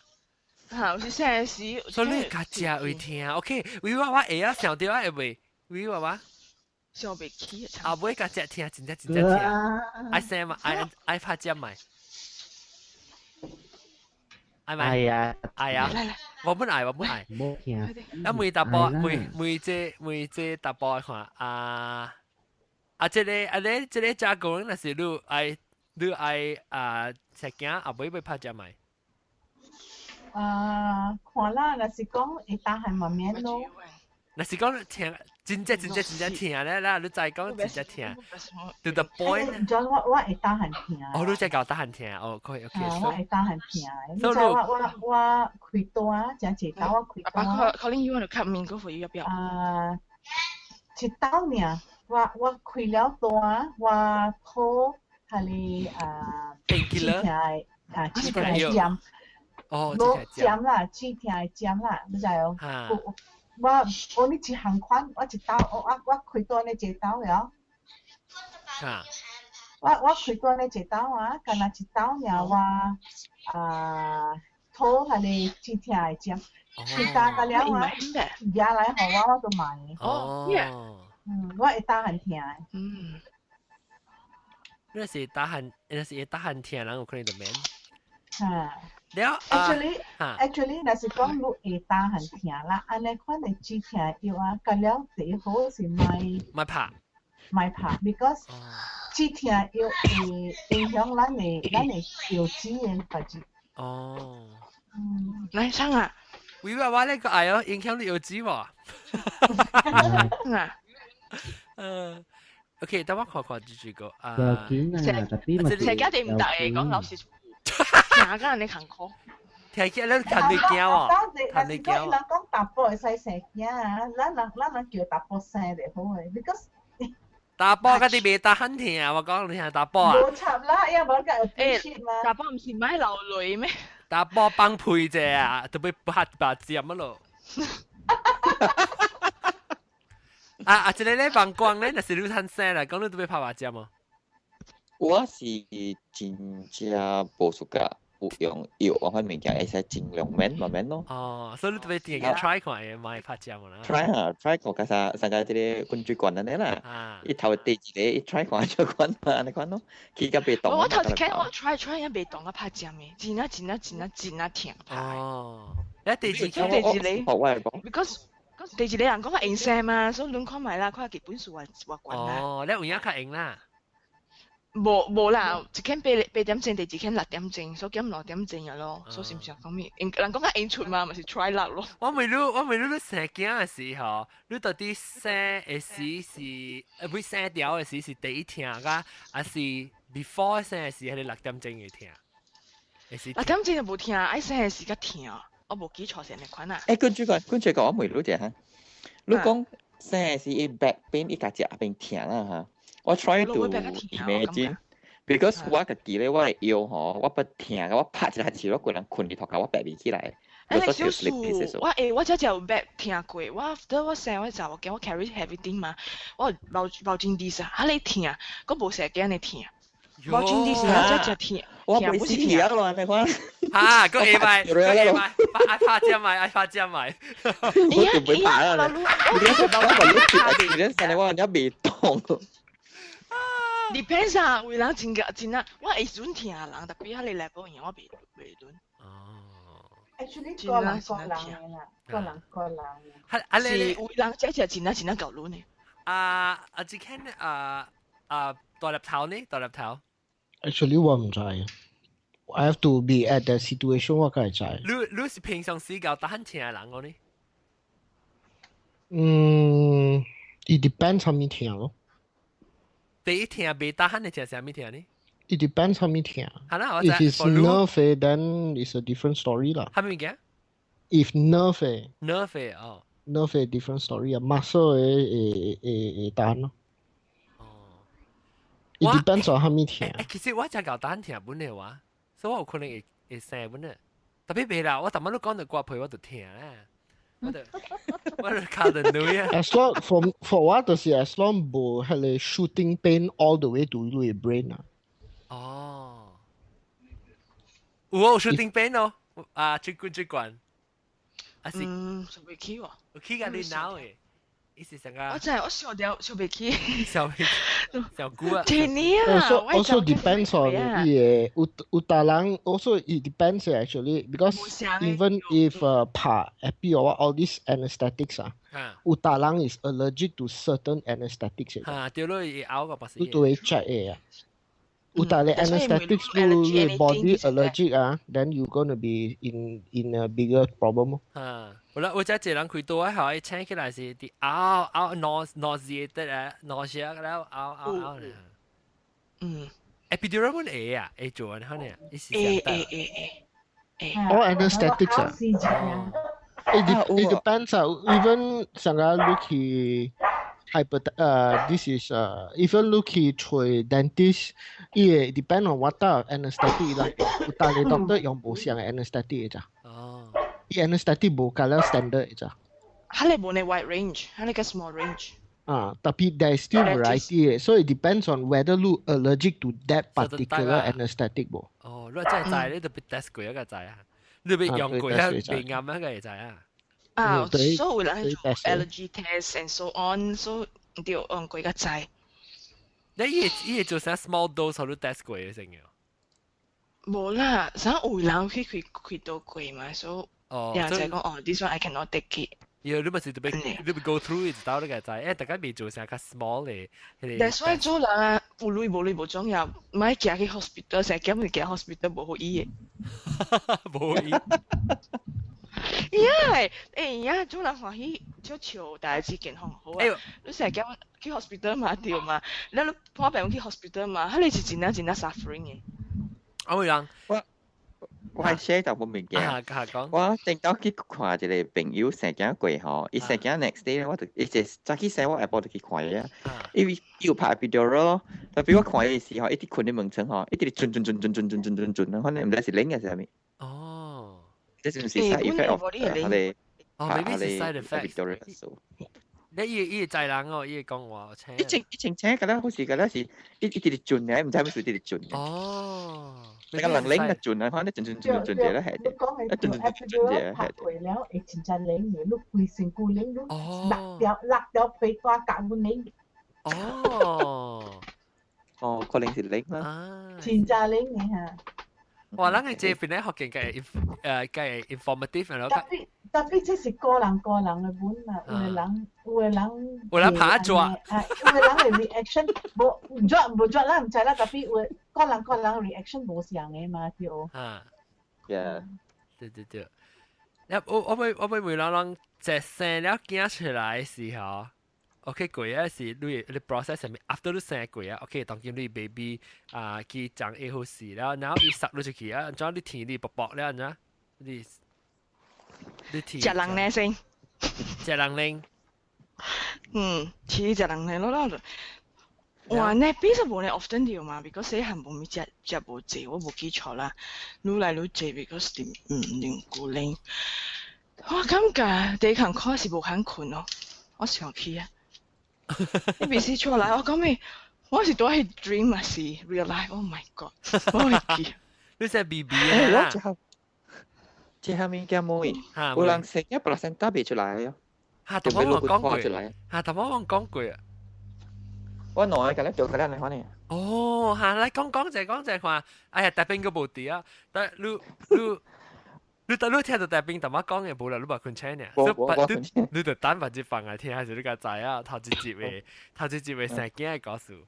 嚇，有時細時。所以你較食會疼，OK？為我我會曉想著啊，會袂？為我我。想袂起。後尾較食疼，真正真正疼。愛生嘛，愛愛拍針咪？愛咪？愛啊！愛啊！我本愛，我本愛。無疼。啊，每淡薄，每每這每這淡薄看啊啊！這個啊，你這個加工，若是你愛你愛啊，食驚後尾欲拍針咪？啊，看啦，若是講會當係嘛免咯。若是講疼，真正真正真正疼咧，啦，你再講真正疼，to the point。就我我會當係疼。哦，你再搞當係疼，哦，可以，OK。我會當係疼，你知我我我開刀啊，誠濟刀我開刀。可能 you want to cut 面嗰副要不要？啊，一刀爾，我我開了刀啊，我肚係啊，止疼的啊，止疼的針。哦，無針啦，止疼的針啦，你知無？我我你一項款，我一刀，我我我開刀呢一刀了。我我開刀呢一刀啊，干焦一刀爾我啊肚彼個止疼的針，其他個了啊，惹來予我我都買。哦。嗯，我會當很疼的。你是打寒，你是會打寒疼，人有可能就免。嚇。了 Actually, actually，若是講你會當很疼啦，按呢款的止疼藥啊，佮了第一好是莫莫拍，莫拍，because 止疼藥會影響咱的咱的腰子的代誌。哦。嗯。來唱啊！喂喂，我呢個愛哦，影響你腰子無？啊。嗯。OK，等我看看這這個啊。要緊啊，特別嘛。成家哋唔得嘅，講老實。聽甲人哋艱苦。聽起來你看你驚喎，看你驚。人講查埔會使生囝啊，咱人咱人叫查埔生就好嘅，because 查埔嗰啲袂得很疼，我講你聽查埔啊。無插啦，因為無個有嘛。查埔毋是買流淚咩？查埔放屁者啊，都要拍白針啊咯。啊啊！這個咧放光咧，若是你趁生啦，講你都要拍白針哦。我是真正無暑假有用藥我款物件，會使盡量免嘛免咯。哦，所以你特別定個 try 看嘅，莫拍針啦。 try 下 try 看，較啥上個這個滾水罐安尼啦。伊頭第一個伊 try 看就管嘛，按呢款咯，起甲袂動。我頭一開我 try try 也袂動啊，拍針的，真啊真啊真啊真啊疼。哦，你第二個第二個我係講，because 第二個人講較用聲嘛，所以輪看覓啦，看基本數偌偌懸啦。哦，你有影較用啦。無無啦，一間8點鐘，第二間6點鐘，所以減2點鐘啊咯，所以是毋是講咩？人講較用出嘛，咪是 try luck 咯。我問你，你生囝的時候，你到底生的時是，會生條的時是第一疼㗎，還是 before 生的時係6點鐘會疼？6點鐘就無疼，愛生的時較疼，我無記錯成個款啊。欸，跟住個，跟住個，我問你一下，你講生的時伊 back pain 伊家己邊疼啦哈？我 try to imagine，because 我家己咧，我的腰吼，我不疼，我拍一下手，我個人睏佇塗骹，我白未起來。欸，小數，我欸，我這只有 back 疼過，我 after 我生我查某囝，我 carry heavy thing 嘛，我毛毛巾滴啥，哈咧疼，閣無生囝呢疼。毛巾滴啥，這只疼，我袂死去啊！咯，你看。哈，閣會賣，閣會賣，愛拍針賣，愛拍針賣。我就袂拍啦。你我我你生我人未動。 Depends 啊，有人真個真啊，我會準疼人，特別彼個 level 樣，我袂袂準。哦。 Actually，個人個人啦，個人個人。係啊，是有人這只真啊真啊夠準的。啊啊！只看啊啊大粒頭呢？大粒頭。 Actually，我毋知。I have to be at that situation 我才會知。你你是平常時較得閒疼的人個呢？嗯，it depends 啥物疼咯。第一疼袂得閒的疼啥物疼呢？ It depends 啥物疼。係啦，我 If it's nerve then it's a different story 啦。啥物件？If nerve nerve 哦。 nerve different story 啊，muscle 會會會會彈咯。哦。 It depends on 啥物疼。其實我真𠢕彈疼本的話，所以我有可能會會生本的。特別袂啦，我逐擺都講到割皮我就疼啦。我就我就靠得女啊。 As long for for 我就是 as long 無彼個 shooting pain all the way to 你的 brain 啊。哦。有哦，shooting pain 哦，啊，最管最管。啊是。嗯，想袂起喎。有起甲你腦的，伊是啥個？我真係我想掉想袂起。想袂起，想久啊。天啊 Also also depends on 伊個有有逐人 also it depends actually because even if 拍 epi or all these anesthetics 啊，有逐人 is allergic to certain anesthetics。啊，對咯，伊嘔個不是。你都會 check 的啊。有逐個 anesthetics 你你 body allergic 啊，then you gonna be in a bigger problem。啊，有啦，有只一個人開刀啊，後伊請起來是佇嘔嘔 nauseated 啊，nausea 了嘔嘔嘔咧。嗯。 Epidural 會啊，會做啊，可能伊是會會會會。 All anesthetics 啊。It depends 啊，even 上個你去 hyper this is even 你去揣 dentist，伊會 depend on what type of anesthetic 啦。有逐個 doctor 用無相的 anesthetic 的咋。哦。伊 anesthetic 無共了 standard 的咋。佢哋無呢 wide range，佢哋個 small range。啊，特別 there is still variety 嘅，so it depends on whether 你 allergic to that particular anesthetic 無。哦，你真係知，你特別 test 過一個知啊，你別用過一別啱一個知啊。啊，所以有人做 allergy test and so on，so 對用過個知。你伊伊會做啥 small dose 予你 test 過的先嘅？無啦，啥有人去開開刀過嘛，所以哦，人就講哦，this one I cannot take it。要你咪是特別你咪 go through 就到你個知，誒，大家未做啥較 small 嘅。 That's why 做人啊，有鐳無鐳無重要，莫行去 hospital，成日驚咪行 hospital 無好醫的。無好醫。呀，欸呀，做人歡喜笑笑，代誌健康好啊。你成日驚去 hospital 嘛對嘛？你你破病去 hospital 嘛？彼個是真正真正 suffering 的。阿偉人，我我係 share 就冇物件。啊，講。我正當去看一個朋友生囝過吼，伊生囝 next day 我就伊就早起生我下晡就去看伊啊。因為伊有拍 epidural 咯，特別我看伊時吼，一直睏佇門床吼，一直轉轉轉轉轉轉轉轉轉，反正毋知是冷還是啥物。哦。這是毋是 side effect of 佢個？哦，maybe 是 side effect。你伊伊會知人哦，伊會講話請。一清一清請，敢若好似敢若是一一直轉嘅，毋知咩事一直轉。哦。你個人冷嘅轉啊，反正轉轉轉轉轉咧係。你講係做 epidural 拍過了，會真正冷嘅，你規身軀冷，你落掉落掉皮帶夾阮冷。哦。哦，可能是冷啦。真正冷嘅嚇。哇！咱個這邊咧學見嘅嘅 informative 咯。特別特別這是個人個人嘅本啦，有的人有的人。有人拍抓。啊，有的人嘅 reaction 無抓無抓，咱毋知啦。特別有個人個人 reaction 無相嘅嘛，對。啊。 Yeah。對對對。我我我會問人人一生了囝出來時候，OK 過啊是你你 process 啥物？after 你生過啊，OK 當今你 baby 啊去長會好勢了，然後伊塞你出去啊，按怎你天你薄薄了，按怎你你天？食人呢先。食人呢？嗯，似食人呢咯咯。哇，那比較無呢 often 掉嘛，because 細漢無咪食食無濟，我無記錯啦。愈來愈濟，because 嗯兩舊年。我感覺第一項看是無肯睏咯，我想起啊。你未試出來，我講咩？我是拄喺 dream 還是 real life？Oh my god！我會記。你係 BB 啊？我最後最後面嘅妹，有人食一 placenta 未出來啊？嚇，同我講過，嚇，同我講過啊。我兩個咧做個咧，你可能。哦，嚇，來講講者講者看，哎呀，大兵個無佇啊，但你你。你等你聽到大兵淡仔講嘅無啦，你無困醒呢？你你就等或者放來聽，還是你較知啊？頭一集嘅頭一集嘅生囝嘅故事。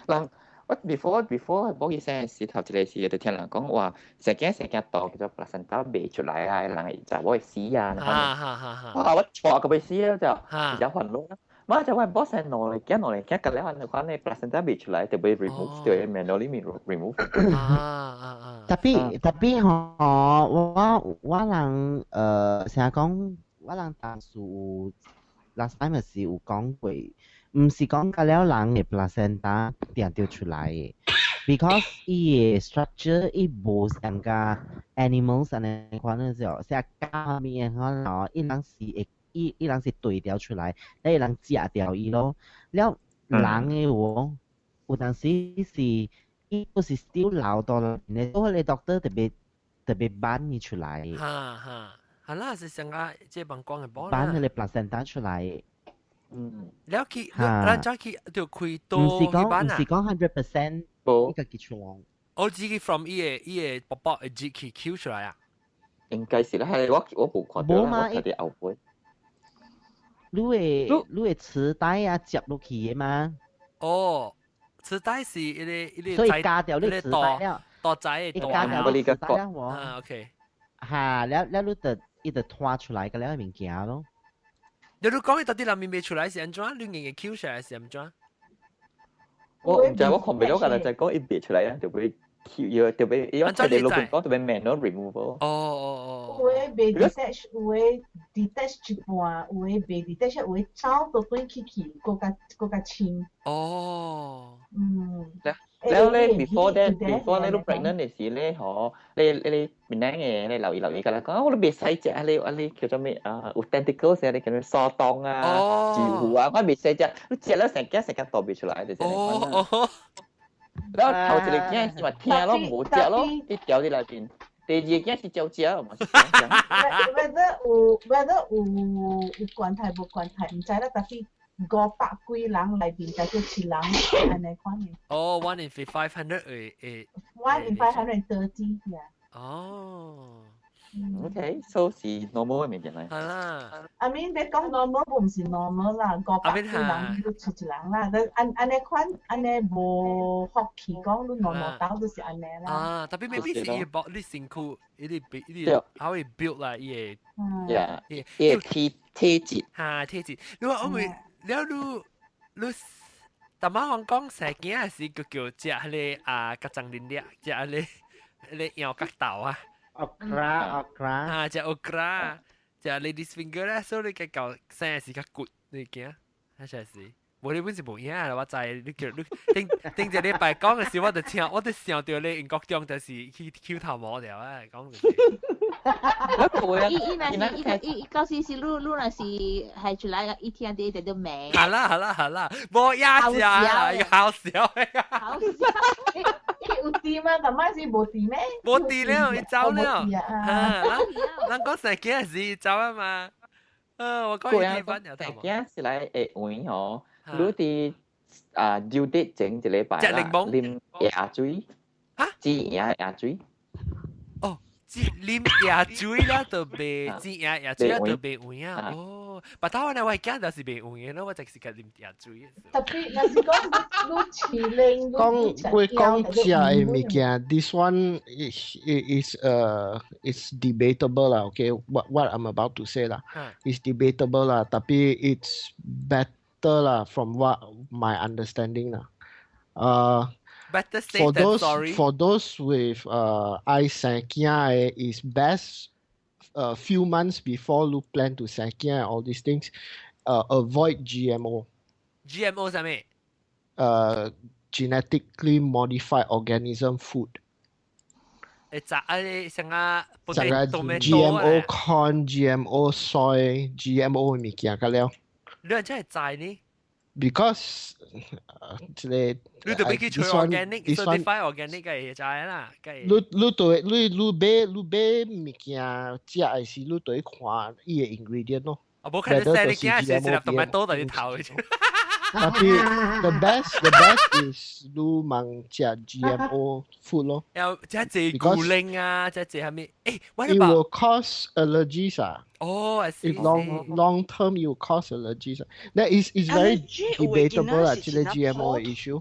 人我 before 冇去生時頭一個時就聽人講話，生囝生囝大叫做 placenta 未出來啊，人會就會死啊。哈哈哈！哇！我錯個未死啊，就比較煩惱啦。媽就話冇生兩個囝兩個囝，隔了你看你 placenta 未出來，就被 remove 掉，manually remove。啊啊啊！特別特別吼，我我人成日講，我人當時有 last time 是有講過，毋是講甲了人嘅 placenta 定著出來嘅，because 伊嘅 structure 伊無像甲 animals 按呢款嘅時候，成加面可能伊人是會伊伊人是對掉出來，你人食掉伊咯。了人嘅話，有當時是伊不是 still 留到你，所以你 doctor 特別特別搬伊出來。哈哈，係啦，是上個這幫講嘅波啦。搬佢個 placenta 出來。嗯。了去，咱再去就開刀毋是講毋是講 100% 伊家己出來。我自己 from 伊個伊個寶寶會自己 Q 出來啊。應該是啦，係我我無看到啦，我睇啲後背。你會你會磁帶啊接落去嘅嘛？哦，磁帶是一個一個。所以加掉你磁帶了。多仔嘅多。加掉你磁帶了喎。啊，OK。嚇，了了你就伊就拖出來個了物件咯。你你講伊到底內面未出來是按怎？你硬嘅 Q 出來是按怎？我毋知，我看袂到，敢若就講伊袂出來啊，就會 Q 要特別，伊講你老闆講特別 manual removal。哦哦哦。有的袂 detach，有的 detach 一半，有的袂 detach，有的走到轉去去，閣較閣較深。哦。嗯。了咧，before that，before 咧，你 pregnant 嘅時咧，嗬，你你邊個嘅，你留意留意㗎啦，講我都袂使食啊，你啊你叫做咩啊？有 tentacles 啊，你叫做沙當啊、住戶啊，我袂使食，你食了成件成件倒袂出來，就是哦哦。然後頭一個囝是嘛聽咯，無食咯，一條佇內邊。第二個囝是照食，嘛是 whether 有 whether 有有關係無關係，毋知啦，但是500幾人內邊才叫七人按呢款嘅。哦，one in 500 會會。 One in 530，yeah。哦。 OK，so 是 normal 嘅物件嚟。係啦。 I mean，你講 normal 唔是 normal 啦，500幾人都出一人啦。但按按呢款按呢無福氣講，你normal 到就是按呢啦。啊，特別 maybe 是伊個你身軀，伊啲伊啲，how it build 啦，伊個。Yeah，伊個體體質。嚇，體質。你話我咪了你你，淡仔講講生囝是叫叫食彼個啊，甲樟林粒，食彼個。你搖角豆啊。 Okra okra。啊，食 okra，食 ladies finger 咧，所以你嘅舊生時較骨，你驚？係是。無你本是無影啦，我知你叫你頂頂一禮拜講嘅時，我就聽，我就想到你英國中就是去搝頭毛條啊，講就是。伊伊若是伊伊伊到時是你你若是係出來，伊聽啲就都明。好啦好啦好啦，無影食啊，好笑嘅。好笑。伊有甜嗎？但係是無甜咩？無甜了，伊走了。啊，咱講生囝時伊走啊嘛。我講伊啲生囝是來會黃吼。你佇啊 due date 前一禮拜啦，啉椰水，嚇？煮椰椰水。哦，煮啉椰水啦，就袂煮椰椰水啦，就袂黃啊。哦，白頭我呢，我驚就是袂黃嘅咯，我就是個啉椰水。特別若是講你飼奶，講會講食的物件，this one is debatable 啦。Okay, what I'm about to say 啦，is debatable 啦。tapi it's better 啦，from what my understanding 啦。 Better safe for than those sorry. For those with 愛生囝的 is best a few months before you plan to 生囝 all these things, avoid GMO. GMO 啥物？ Genetically modified organism food. 會炸啊！你像啊，就個 GMO corn、GMO soy、GMO 物件個了。你真係知呢？ Because 這個你就欲去揣 organic、certified organic 嘅會知啦。你你對你你買你買物件食的時，你對看伊的 ingredient 咯。啊，無看你生你囝是一粒 tomato 在你頭。 Tapi the best is 你茫食 GMO food 咯。又食濟牛奶啊，食濟啥物？誒，我 It will cause allergies 啊。哦，I see. If long term you cause allergies. That is very debatable 啦，這個 GMO issue.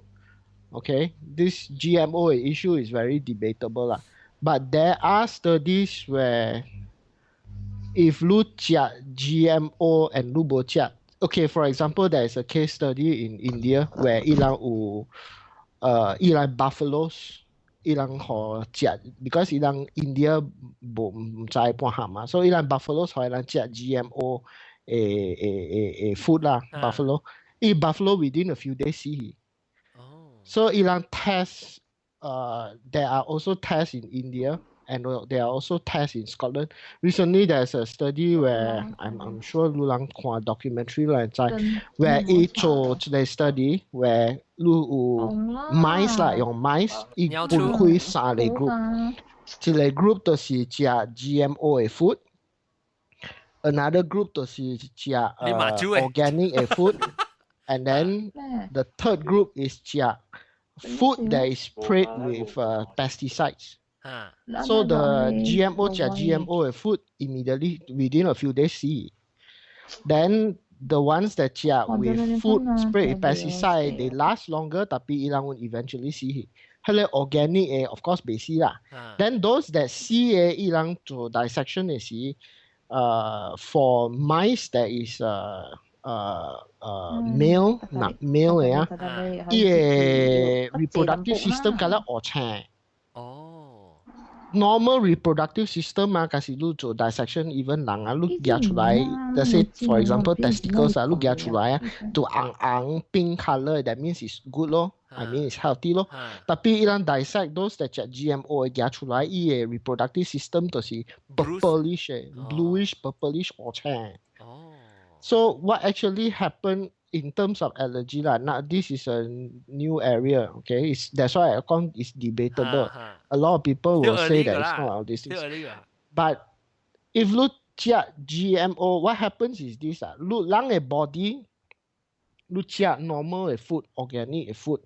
Okay, this GMO issue is very debatable 啦。But there are studies where if 你食 GMO and 你無食 okay, for example, there is a case study in India where 伊人有伊人 buffaloes，伊人予食，because 伊人 India 無毋知半項嘛，所以伊人 buffaloes 予伊人食 GMO 的的的 food 啦，buffalo，伊 buffalo within a few days 死去。So 伊人 test，there are also tests in India and there are also tests in Scotland. Recently, there's a study where I'm sure 有人看 documentary 來知，where 伊做一個 study where 你有 mice 啦，用 mice 伊分開三個 group，一個 group 就是食 GMO 的 food，another group 就是食organic 的 food，and then the third group is 食 food that is sprayed with pesticides. So the GMO 食 GMO 的 food immediately within a few days 死。Then the ones that 食 with food sprayed with pesticide, they last longer, tapi 伊人會 eventually 死去。彼個 organic 的 of course 袂死啦。Then those that 死的伊人做 dissection 的時，for mice that is male 嗱 male 的啊，伊的 reproductive system 敢若烏青。Normal reproductive system 嘛，假使你做 dissection even 人啊，你夾出來，let's say for example testicles 啊，你夾出來啊，就紅紅 pink color，that means is good 咯，I mean is healthy 咯。Tapi 伊人 dissect those that 食 GMO 的夾出來，伊的 reproductive system 就是 purplish 的，bluish purplish 烏青。So what actually happened in terms of allergy 啦？Now this is a new area, okay? That's why I 講 it's debatable. A lot of people will say that it's not all these things. But if 你食 GMO, what happens is this 啊，你人的 body，你食 normal 的 food, organic 的 food,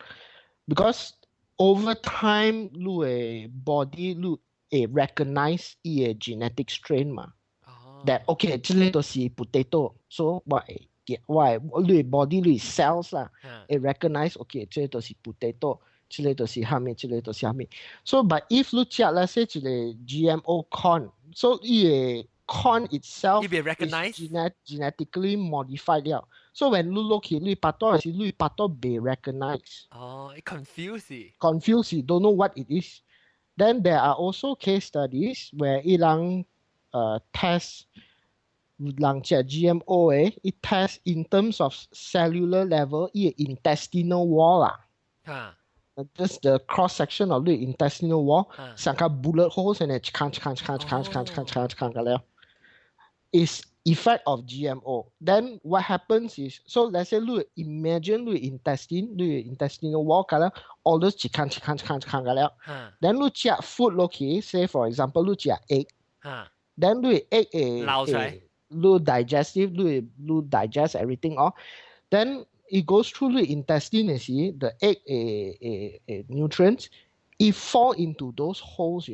because over time 你的 body 你會 recognize 伊的 genetic strain 嘛。That okay，這個就是 potato，所以我會我會你 body 你 cells 啦，會 recognize okay，這個就是 potato，這個就是啥物，這個就是啥物。So but if 你食let's say 一個 GMO corn，so 伊的 corn itself is genetically modified 了。So when 你落去你腹肚時，你腹肚袂 recognize。哦，confuse。 Confuse, don't know what it is. Then there are also case studies where 伊人test 人食 GMO 嘅，伊 test in terms of cellular level，伊嘅 intestinal wall 啦。Just the cross section of the intestinal wall，成個 bullet hole 成日一坑一坑一坑一坑一坑一坑一坑一坑個了。Is effect of GMO. Then what happens is, so let's say 你 imagine 你 intestine，你 intestinal wall 個了，all those 一坑一坑一坑一坑個了。Then 你食 food 落去，say for example 你食 egg，then 你 egg 會流出來，你 digestive，你 digest everything 哦。Then it goes through the intestine 嘅時，the egg 嘅 nutrients, it fall into those holes.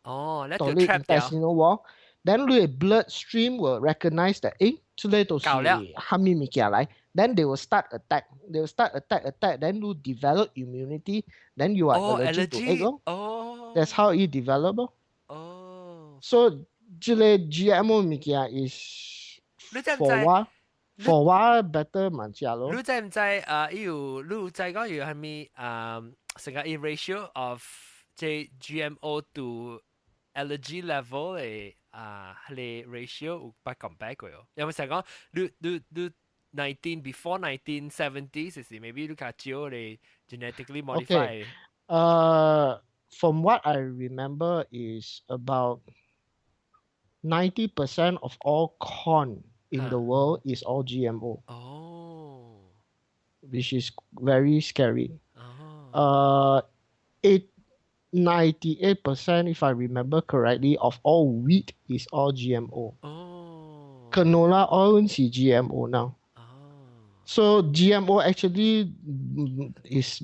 哦，你到就 trap 掉。 Intestinal wall。Then 你 bloodstream will recognize that，誒，這個都是蝦米物件來。Then they will start attack. They will start attack attack. Then you develop immunity. Then you are allergic to egg 咯。That's how it develop 咯。So 這個 GMO 物件 is for 我 better 毋食咯。你知毋知啊？伊有你有知講有係咪啊？成個 ratio of 這 GMO to allergy level 嘅啊，係 ratio 有捌 compare 過哦。有冇成講你 nineteen before 1970 時 maybe 你較少你 genetically modify。 Okay. From what I remember is about 90% of all corn in the world is all GMO. Which is very scary. 98%, if I remember correctly, of all wheat is all GMO. Canola oil is GMO now. So GMO actually is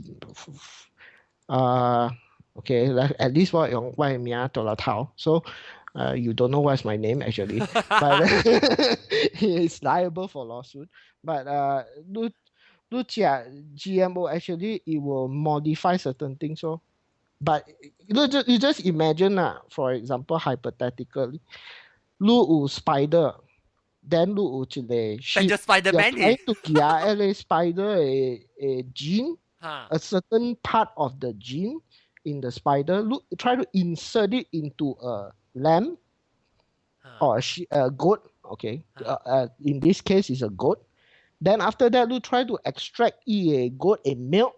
okay, at least 我用我嘅名做了頭。So you don't know what's my name actually, but it's liable for lawsuit. But 你食 GMO actually it will modify certain things. So, but you just imagine 啦, for example, hypothetically, 你有 spider, then 你有一個變做 Spider-Man trying to 夾一個 spider 嘅 gene, a certain part of the gene in the spider, look, try to insert it into a lamb or a goat. Okay, in this case, it's a goat. Then after that, you try to extract a goat a milk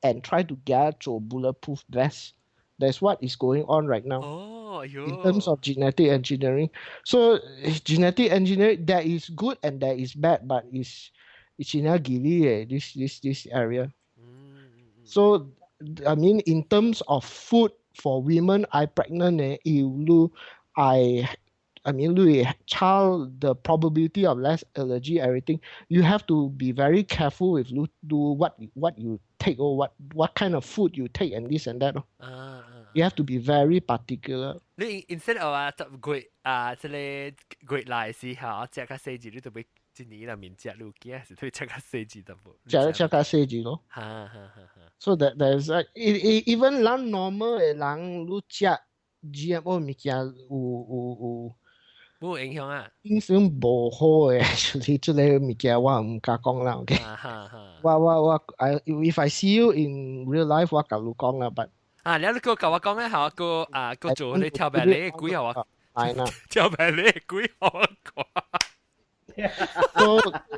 and try to get to bulletproof vest. That's what is going on right now in terms of genetic engineering. So genetic engineering, there is good and there is bad, but it's in a this area. So I mean, in terms of food for women, I pregnant eh, if I mean, 你 child, the probability of less allergy, everything, you have to be very careful with do what you take or what kind of food you take and this and that. You have to be very particular. 你 instead of 啊10月啊，這個月來時候，食較細隻，你就欲一年內面食你驚是對食較細隻淡薄。食食較細隻咯。哈哈哈哈。 So that there's like even 咱 normal 的人，你食 GMO 物件有冇影響啊？影響無好嘅，actually 這個物件我毋敢講啦，OK。我 if I see you in real life，我共你講啦，but 啊，你個共我講咧，嚇個啊個做你跳芭蕾鬼號啊，係啦，跳芭蕾鬼號我講。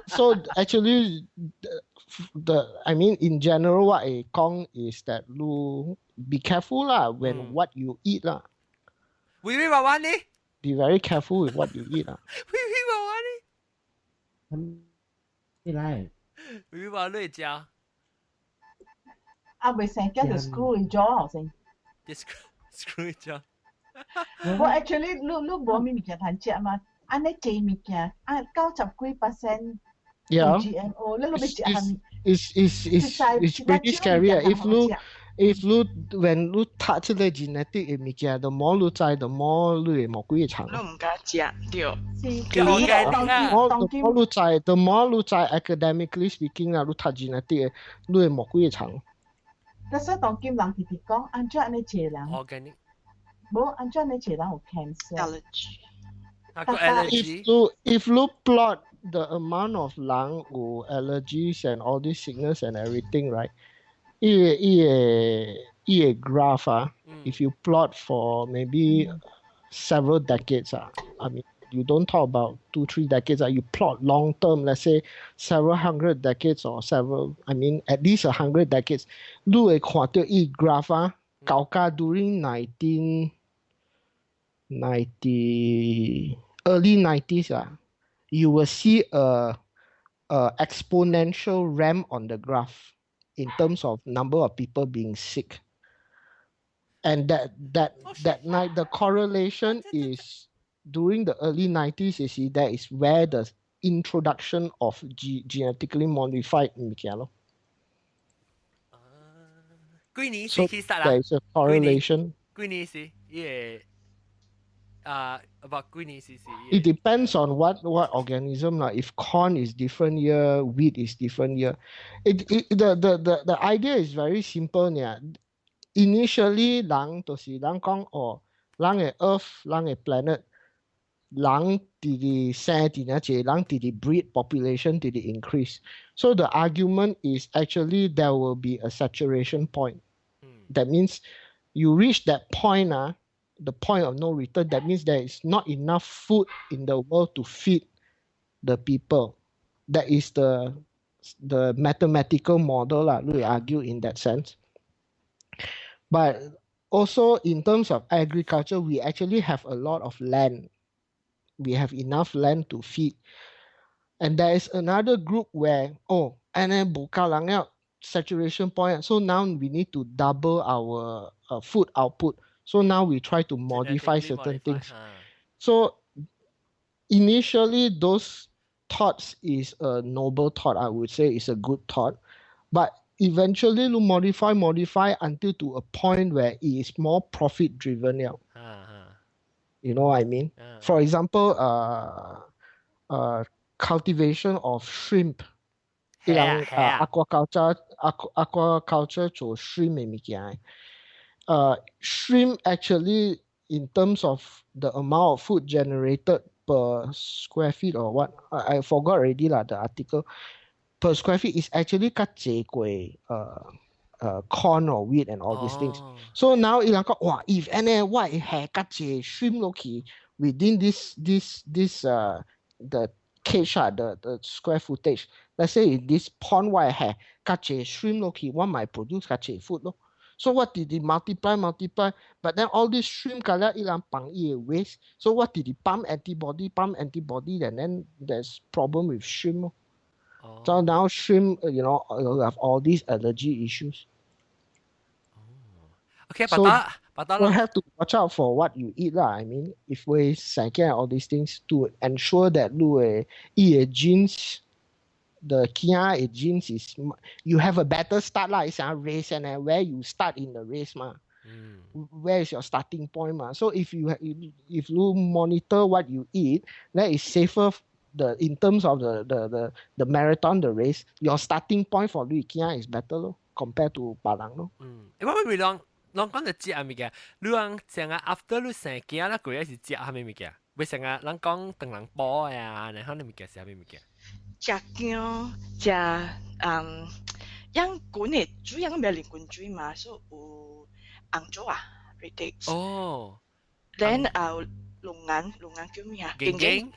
So actually the I mean, in general, what I 講 is that 你 be careful 啦 when what you eat 啦。微微娃娃呢？Be very careful with what you eat 啦。微微娃娃呢？你來。微微娃你食？啊，未生驚就 screw 咗後先。 Screw 咗。我 actually 你無咩物件通食嘛？按呢濟物件啊，90幾 percent GMO，你攞欲食係 Is pretty scary 啊！If 你 when 你讀這個 genetic 嘅物件，the more 你知，the more 你會魔鬼長。你毋敢食對。 The more 你知，the more 你知 academically speaking 啊，你讀 genetic 嘅，你會魔鬼長。但是當今人直直講，按怎按呢濟人？ Organic。無按怎按呢濟人有 cancer。 If you plot the amount of 人有 allergies and all these sickness and everything, right? 伊個 graph 啊，if you plot for maybe several decades 啊，I mean you don't talk about 2, 3 decades 啊，you plot long term, let's say several hundred decades or several, I mean at least 100 decades，你會看到伊 graph 啊，到甲 during 1990 early 90s 啊，you will see a exponential ramp on the graph in terms of number of people being sick. And that night the correlation is during the early 90s, you see, that is where the introduction of genetically modified 物件咯。幾年時其實啦？There is a correlation. 幾年時？伊個啊，about 幾年時是？It depends on what organism 啦。If corn is different year, wheat is different year. It the idea is very simple 呢。Initially 人就是人講哦，人的 earth，人的 planet，人直直生直直濟，人直直 breed population 直直 increase。So the argument is actually there will be a saturation point. That means you reach that point, the point of no return. That means there is not enough food in the world to feed the people. That is the mathematical model 啦, we argue in that sense. But also in terms of agriculture, we actually have a lot of land. We have enough land to feed. And there is another group where, oh, and then saturation point. So now we need to double our food output. So now we try to modify certain modify, things. So initially, those thoughts is a noble thought, I would say it's a good thought. But eventually, you modify, modify until to a point where it is more profit driven 了. You know what I mean? For example, cultivation of shrimp. 伊人aquaculture 做 shrimp 的物件。Shrimp actually in terms of the amount of food generated per square feet or what, I forgot already 啦, the article per square feet is actually 較濟過corn or wheat and all these things. So now 伊人講哇，if 按呢我會下較濟 shrimp 落去 within this the cage 啊，the square footage. Let's say in this pond 我會下較濟 shrimp 落去，我咪 produce 較濟 food 咯。So 我直直 multiply multiply, but then all this shrimp 較了伊人放伊的 waste, so 我直直 pump antibody pump antibody and then there's problem with shrimp 咯。So now shrimp, you have all these allergy issues. So 巴打 you have to watch out for what you eat 啦. I mean, if we 生囝 all these things to ensure that 你的伊的 genes, the 囝的 genes is you have a better start 啦。it's a race and where you start in the race 嘛。Where is your starting point 嘛？So if you monitor what you eat, that is safer the in terms of the marathon, the race, your starting point for 你囝 is better 咯，compared to 別人咯。嗯，我問你，攏講著食物件，你講成日 after 你生囝啦，佢是食啥物物件？袂成日人講腸人補啊，然後你物件是啥物物件？食薑，食嗯，養滾的水，養袂啉滾水嘛，所以有紅棗啊，radix。Then 啊，龍眼，龍眼叫咩啊？根根。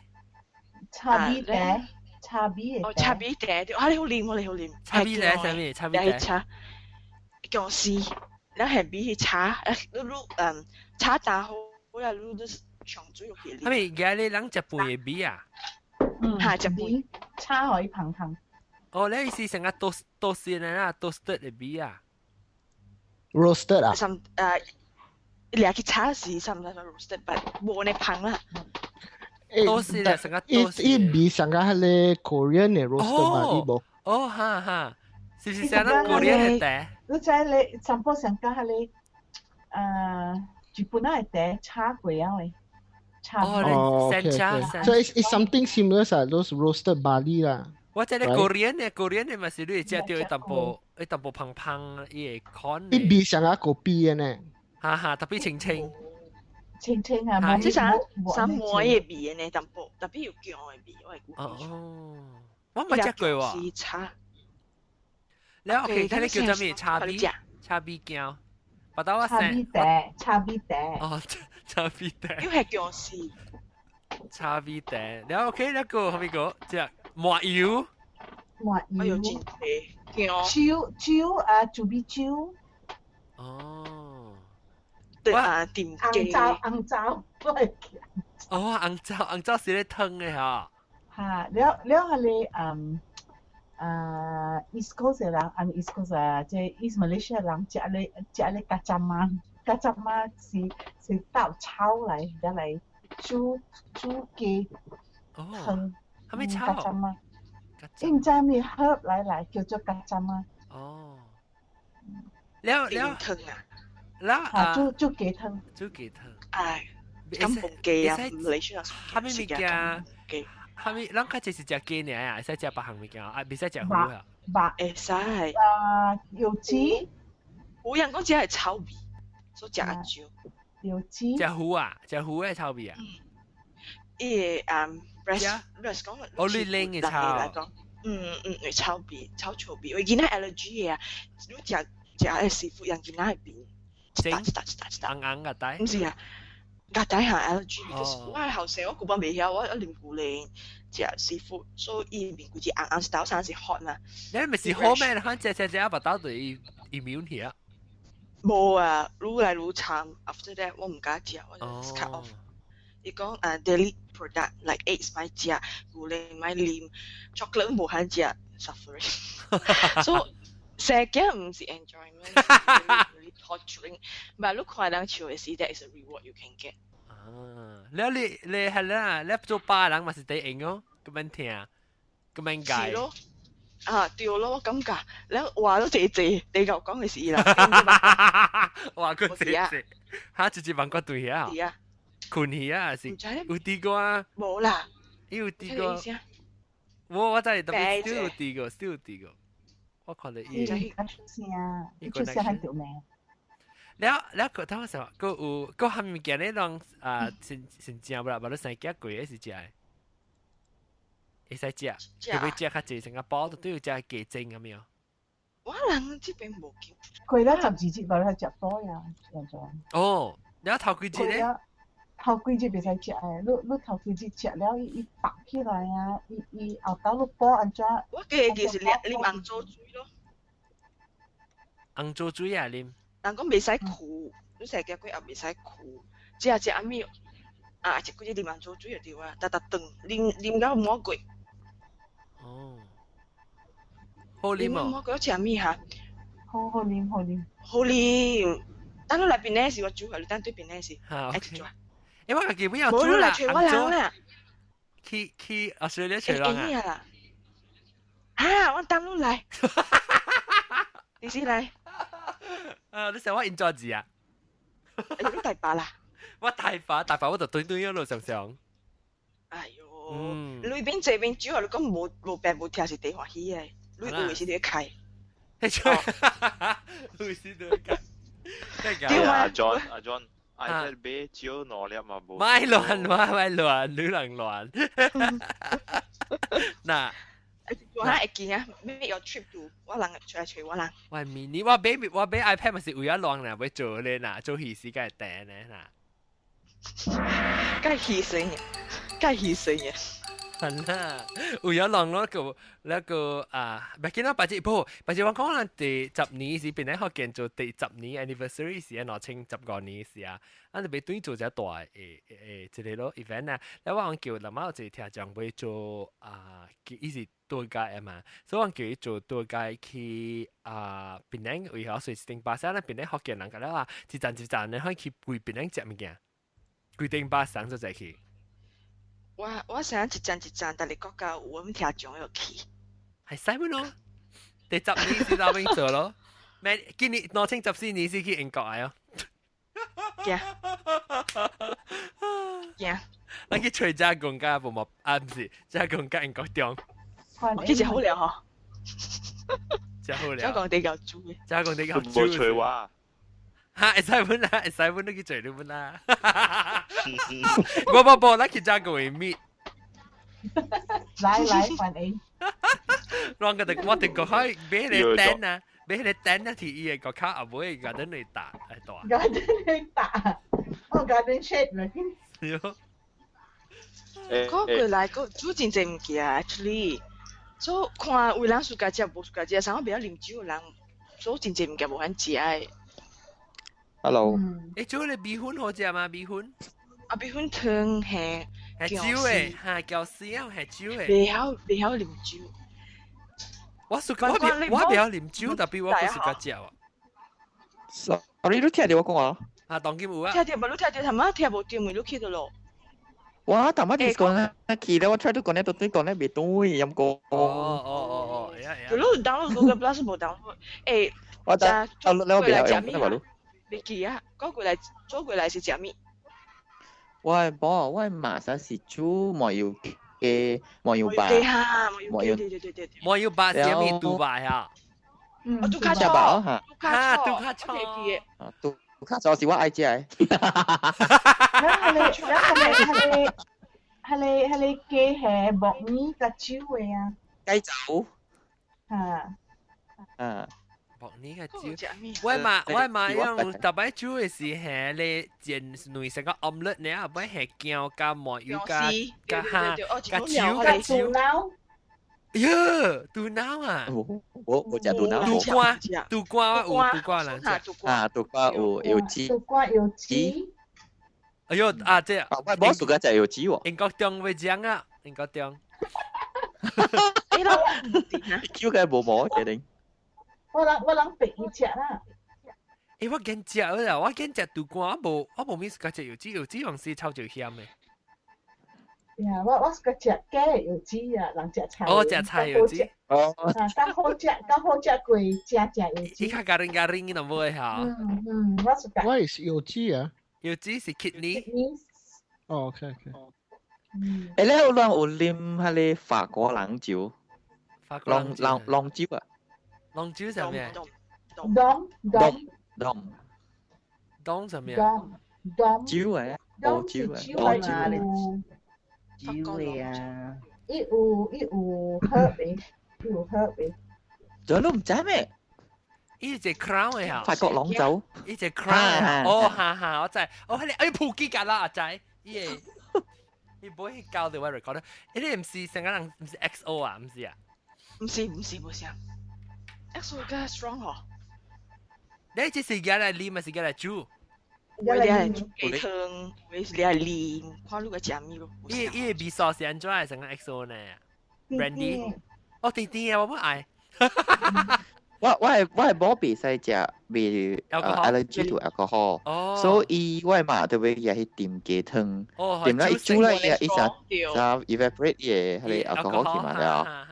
茶米茶，茶米哦，茶米茶，對，啊，你好啉喎，你好啉。茶米茶啥物？茶米茶。薑絲，然後米去炒，你你嗯，炒打好，好啦，你你上水落去。係咪而家你人食飯的米啊？嗯，嚇，食飯。炒可以芳芳。哦，你意思成個 toast toast 的啦，toasted 的米啊？roasted 啊？什誒，掠去炒是差唔多 roasted，但無呢芳啦。多士啦，成個伊伊味上個係個 Korean 的 roasted 嘛，你無？哦，哈哈，是是像咱 Korean 的茶？你知你差不多上個係個，日本仔的茶炒過啊喂。哦，okay, okay. So it's something similar 啊，those roasted barley 啦。我知你 Korean 的 Korean 的嘛是你會食到一淡薄一淡薄芳芳，伊會 corn。伊味上個咖啡的呢。哈哈，特別清清。清清啊，這啥啥糜的味的呢？淡薄，特別有薑的味，我會估。哦，我冇食過喎。是炒。了 OK，睇你叫做咩？茶味茶味鏡，把到我茶味茶，茶味茶。哦，茶味茶。又係姜絲。茶味茶，了 OK，那個後面個隻麻油。麻油。哎呦，真濟。酒酒啊，豬米酒。哦。對啊，甜紅棗紅棗，我會記。哦，紅棗紅棗是咧湯的哈。嚇，了了，彼个East Coast 的人，啊 East Coast 啊，這 East Malaysia 人食咧食咧 kacang 媽，kacang 媽是豆炒來，再來煮煮雞湯。係咪炒？ kacang 媽，伊毋知咩 herb 來來叫做 kacang 媽。哦。了了。湯啊！了啊，煮煮雞湯。煮雞湯。唉，金鳳雞啊，唔理算啊。蝦米物件？蝦米？咱較濟是食雞爾啊，會使食別項物件啊，袂使食魚啊。肉會使。啊，油脂。有人講只係臭味，所以食較少。油脂。食魚啊？食魚的臭味啊？伊個breast breast 講，哦，你拎嘅臭。嗯嗯，會臭味，臭臭味。為囡仔 allergy 的啊，你食食個師傅人囡仔會變。一打一打一打一打。紅紅個帶。毋是啊。夾底下 allergy，我係後生，我古板袂曉，我啉牛奶食 seafood，所以伊面規隻紅紅一道生是 hot 嘛。你咪是好咩？反正食食食巴肚就 immune 去啊。無啊，愈來愈慘。After that，我毋敢食，我就 cut off。伊講啊，dairy product like eggs 莫食，牛奶莫啉，chocolate 無通食，suffering。So 生囝毋是 enjoyment，really torturing。But 你看人笑的時，that is a reward you can get。啊，了你你係啦，你做爸人嘛是得用哦，咁樣聽，咁樣解。是咯，啊對咯，我感覺，了話都濟濟，你夠講嘅事啦。話佢濟濟，嚇直接問個對啊。是啊。困去啊，是。有滴過啊？無啦。有滴過。我我真係特別少有滴過，少有滴過。我看到伊。伊出聲，伊出聲很條命。了了，個頭先個有個蝦米物件咧？攏啊，先先食無啦，無你生囝貴的是食的，會使食，特別食較濟，成個包都有食雞精咁樣。我人這邊無見。過了12節無咧食飽呀，現在。哦，了頭幾節咧？頭幾節袂使食的，你頭幾節食了，伊伊白起來啊，伊伊後頭你補按怎？我記得是啉紅棗水咯。紅棗水啊，啉。人講袂使苦，你生囝過後袂使苦，食食阿物啊，食幾隻啉紅棗水就對啊，逐逐頓啉啉到滿過。哦，好啉哦。滿過食物哈？好好啉，好啉。好啉，等你來邊呢時我煮，你等對邊呢時，愛煮。欸，我家己本有煮啦，無你來揣我人啦。去去，啊，所以你揣人啊？啊，我等你來。你先來。啊！你想我應怎字啊？你大把啦。我大把大把，我就對對一路上上。哎喲，你邊這邊煮，你講無無病無痛是第歡喜的，你有的時就開。有時就開。對啊，阿 John，阿 John，iPad 買少兩粒嘛無。莫亂話，莫亂，女人亂。嗱。我會記啊，make your trip to 我人出來揣我人。我 mini 我買我買 iPad 咪是為咗亂啦，要做咧嗱，做戲時梗係訂咧嗱。梗係犧牲嘅，梗係犧牲嘅。係啦，為咗亂咯個那個啊，唔見到白只不，白只我講咱第十年時變嚟學見做第十年 anniversary 時啊，2015年時啊，咱就欲對做一大誒誒一個咯 event 啊，了我叫林媽有一個聽眾欲做啊，伊是 tour guide 嘛，所以我叫伊做 tour guide 去啊，檳城為何隨時定巴士，咱檳城福建人個了啊，一站一站咧可以去規檳城食物件，規頂巴士就再去。我我想一站一站，但係國家有阮聽眾有去。係使乜咯？第十年是哪邊做咯？咩？今年2014年是去英國啊？驚驚！咱去吹加公家無冇？啊，毋是，加公家英國中。我其實好了嗬。真好了。加講地夠煮嘅。加講地夠煮。無吹我。哈，會使阮啦，會使阮你去做你阮啦。無無無，咱去加個會meet。來來歡迎。啷個就我哋個開買你單啊，買你單啊，是伊個卡後尾 garden 嚟打，係大。 garden 嚟打，哦 garden shed 嚟。嗰過來個煮真濟物件，actually，所以看有人 suka 食，無 suka 食，啥我袂曉啉酒的人，所以真濟物件無法食的。 Hello。誒，煮你米粉好食嗎？米粉？啊，米粉湯係係酒的，嚇，餃絲啊，係酒的。袂曉啉酒。我 suka 我袂曉啉酒，但係我不 suka 食啊。 Sorry，你聽到我講話？啊，當今有啊。聽到無？你聽到頭仔聽無到，咪你去到咯。我頭仔就是講咧，去咧，我 try to 講咧，到底講咧袂對，陰公。哦哦哦哦，會啊會啊。你 download Google Plus 無 download？誒，我 download 我袂曉用，得無？袂記啊，講過來，做過來是食物？我的某，我的媽啥是煮麻油雞、麻油肉，麻油，對對對對。麻油肉是啥物？豬肉呀？嗯，豬腳食肉嚇。哈，豬腳醋。啊，豬腳醋是我愛食的。然後你，然後你，係你雞係木耳佮酒的啊？雞酒。嚇。啊。木耳佮酒。我嘛用逐擺煮的是係咧煎兩成個 omelette 呢，後擺係薑佮麻油佮佮哈佮酒佮酒。哎呀，肚腦啊！我食肚腦。肚瓜，肚瓜有肚瓜人食。啊，肚瓜有有雞。肚瓜有雞。哎呦啊，這我冇 suka 食有雞喎。英國中會講啊，英國中。哎咯， Q 嘅無毛決定。我人白伊食啦。欸，我驚食啊！我驚食肚瓜，我無物 suka 食油脂，油脂黃是超就鹹的。呀，我 suka 食雞油脂啊，人食菜。哦，食菜油脂。哦。啊，較好食，較好食過食食油脂。伊較加零加零，你都無會嚇。嗯嗯，我 suka。 What is 油脂啊？油脂是 kidney。哦，OK OK。欸，你有人有啉彼个法國紅酒？法國紅紅紅酒啊？紅酒啥物？東東東東啥物？東東酒誒，紅酒誒，紅酒啊！酒的啊！伊有喝的，伊有喝的。這你毋知咩？伊是 crown 的嚇。法國紅酒。伊是 crown 哦，哈哈，我知。哦，彼個哎，普吉噶啦，阿仔，伊個伊無去交到我 record，伊個毋是成個人，毋是 XO 啊，毋是啊？毋是毋是毋是，XO 較 strong 嗬。你這是舉來啉，還是舉來煮？有啲係煮雞湯，有啲是你係啉，看你個食物咯。伊個味素是按怎的成個 XO 呢？Brandy，哦，甜甜的，我不愛。我係某袂使食袂 allergy to alcohol，所以我媽特別也去點雞湯，點了伊煮了伊伊啥啥 evaporate 伊個彼個 alcohol 去嘛了。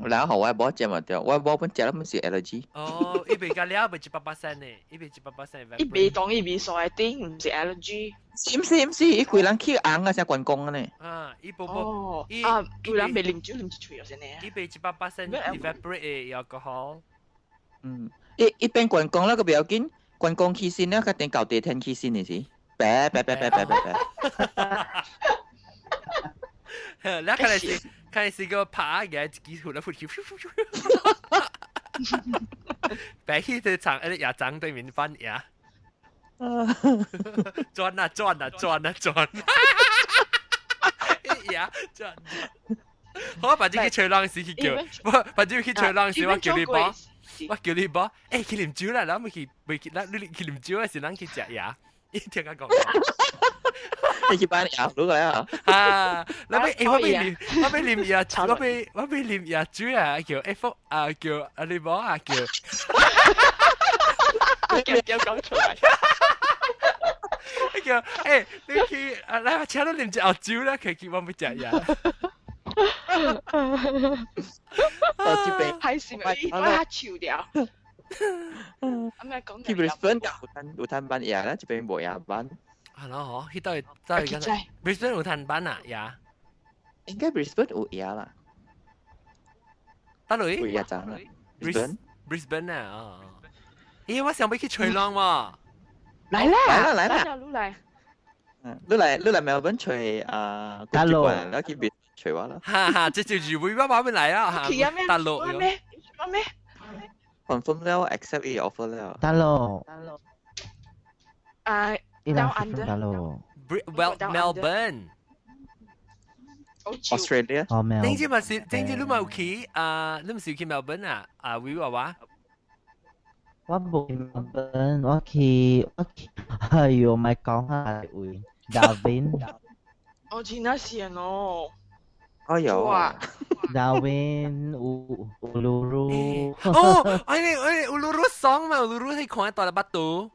然後我某食嘛對，我某本食了本是 allergy。哦，伊袂加了，袂100%呢，伊袂100% 伊袂當伊味素會頂，毋是 allergy。是毋是毋是，伊規人去紅啊，成關公啊呢。啊，伊無無，伊啊，有人袂啉酒啉一喙就呢。伊袂100% evaporate 的 alcohol。嗯，伊變關公那個不要緊，關公起身了，較頂到地天起身的是，白白白白白白白。你看來是。看是個拍嘅，一支血咧，噗白去這場，誒，亞長對面翻牙，轉啊轉啊轉啊轉，牙轉。好，反正去吹浪時去叫，我反正去吹浪時我叫你幫，我叫你幫，欸，去啉酒啦，咱未去未去，咱你去啉酒的時，咱去食牙，伊聽我講。你去班牙如果啊？啊，那邊欸，我欲啉藥，我欲啉藥酒啊，叫 F 啊，叫阿你某啊，叫，叫講出來，叫欸，你去啊，來請你啉一盒酒啦，佢叫我欲食藥。我這邊還是咪我較笑掉。咁咪講去 Brisbane 有攤班牙啦，這邊無牙班。係咯，嗬，彼度走去 Brisbane 有攤班啊，牙。應該 Brisbane 有牙啦。得類？有牙站啦。 Brisbane Brisbane 啊，哦。咦，我想欲去吹浪喎。來啦！來啦來啦！你來。嗯，你來你來墨爾本吹啊，大佬，你去 Brisbane 隨我啦。哈哈，這就是會我話俾嚟啦嚇。大陸咩？咩？confirm 了，accept 伊 offer 了。大陸。啊，down under。大陸。 Well, Melbourne。 Australia。哦，Melbourne。頂次咪是，頂次你咪有去啊？你唔是去 Melbourne 啊？啊，會話話？我冇去 Melbourne，我去我去，哎呦，咪講下會 Darwin。我真係羨哦。哎呦。 Darwin 烏烏魯魯。哦，哎你哎烏魯魯爽嘛？烏魯魯係看大巴肚。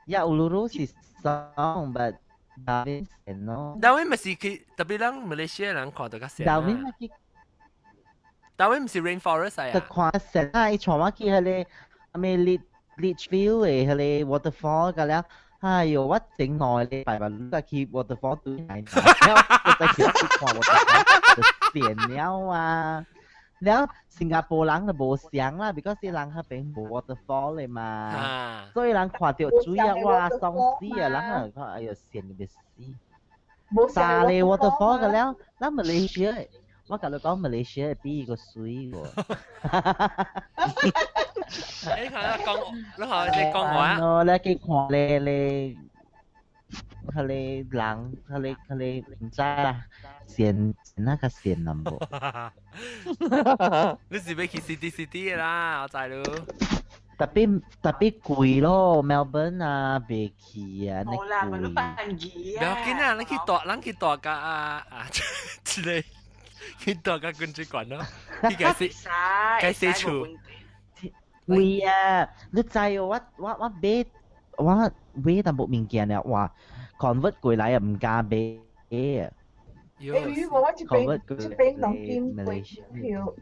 呀，烏魯魯是爽，but Darwin 善咯。 Darwin 咪是去特別人馬來西亞人看到較善。 Darwin 咪去。 Darwin 唔是 rainforest 啊？就看善啊！伊帶我去彼個咩 Litchfield 的彼個 waterfall 個了。哎呦，我整2個禮拜吧，你去 waterfall 對來，我再去看 waterfall 就善了啊！了新加坡人就無相啦，because 人彼邊無 waterfall 咧嘛，所以人看到水啊，哇，爽死啊！人啊看，哎呦，善到欲死。三個 waterfall 個了，咱馬來西亞，我共你講馬來西亞比伊個水喎。你看講，你看你講話。哦，你去看咧咧，彼個人，彼個唔知啦，善那個善淡薄。你是欲去 city city 的啦，我知咯。特別特別貴咯，Melbourne 啊，袂去啊，冇啦，咪都辦儀啊。不要緊啊，咱去大，咱去大甲啊啊，之類，去大甲軍事館咯，去該洗，該洗厝。貴啊！你知哦，我買淡薄物件了，哇，convert 過來啊，毋敢買啊。欸，如果我這邊當今飛機票，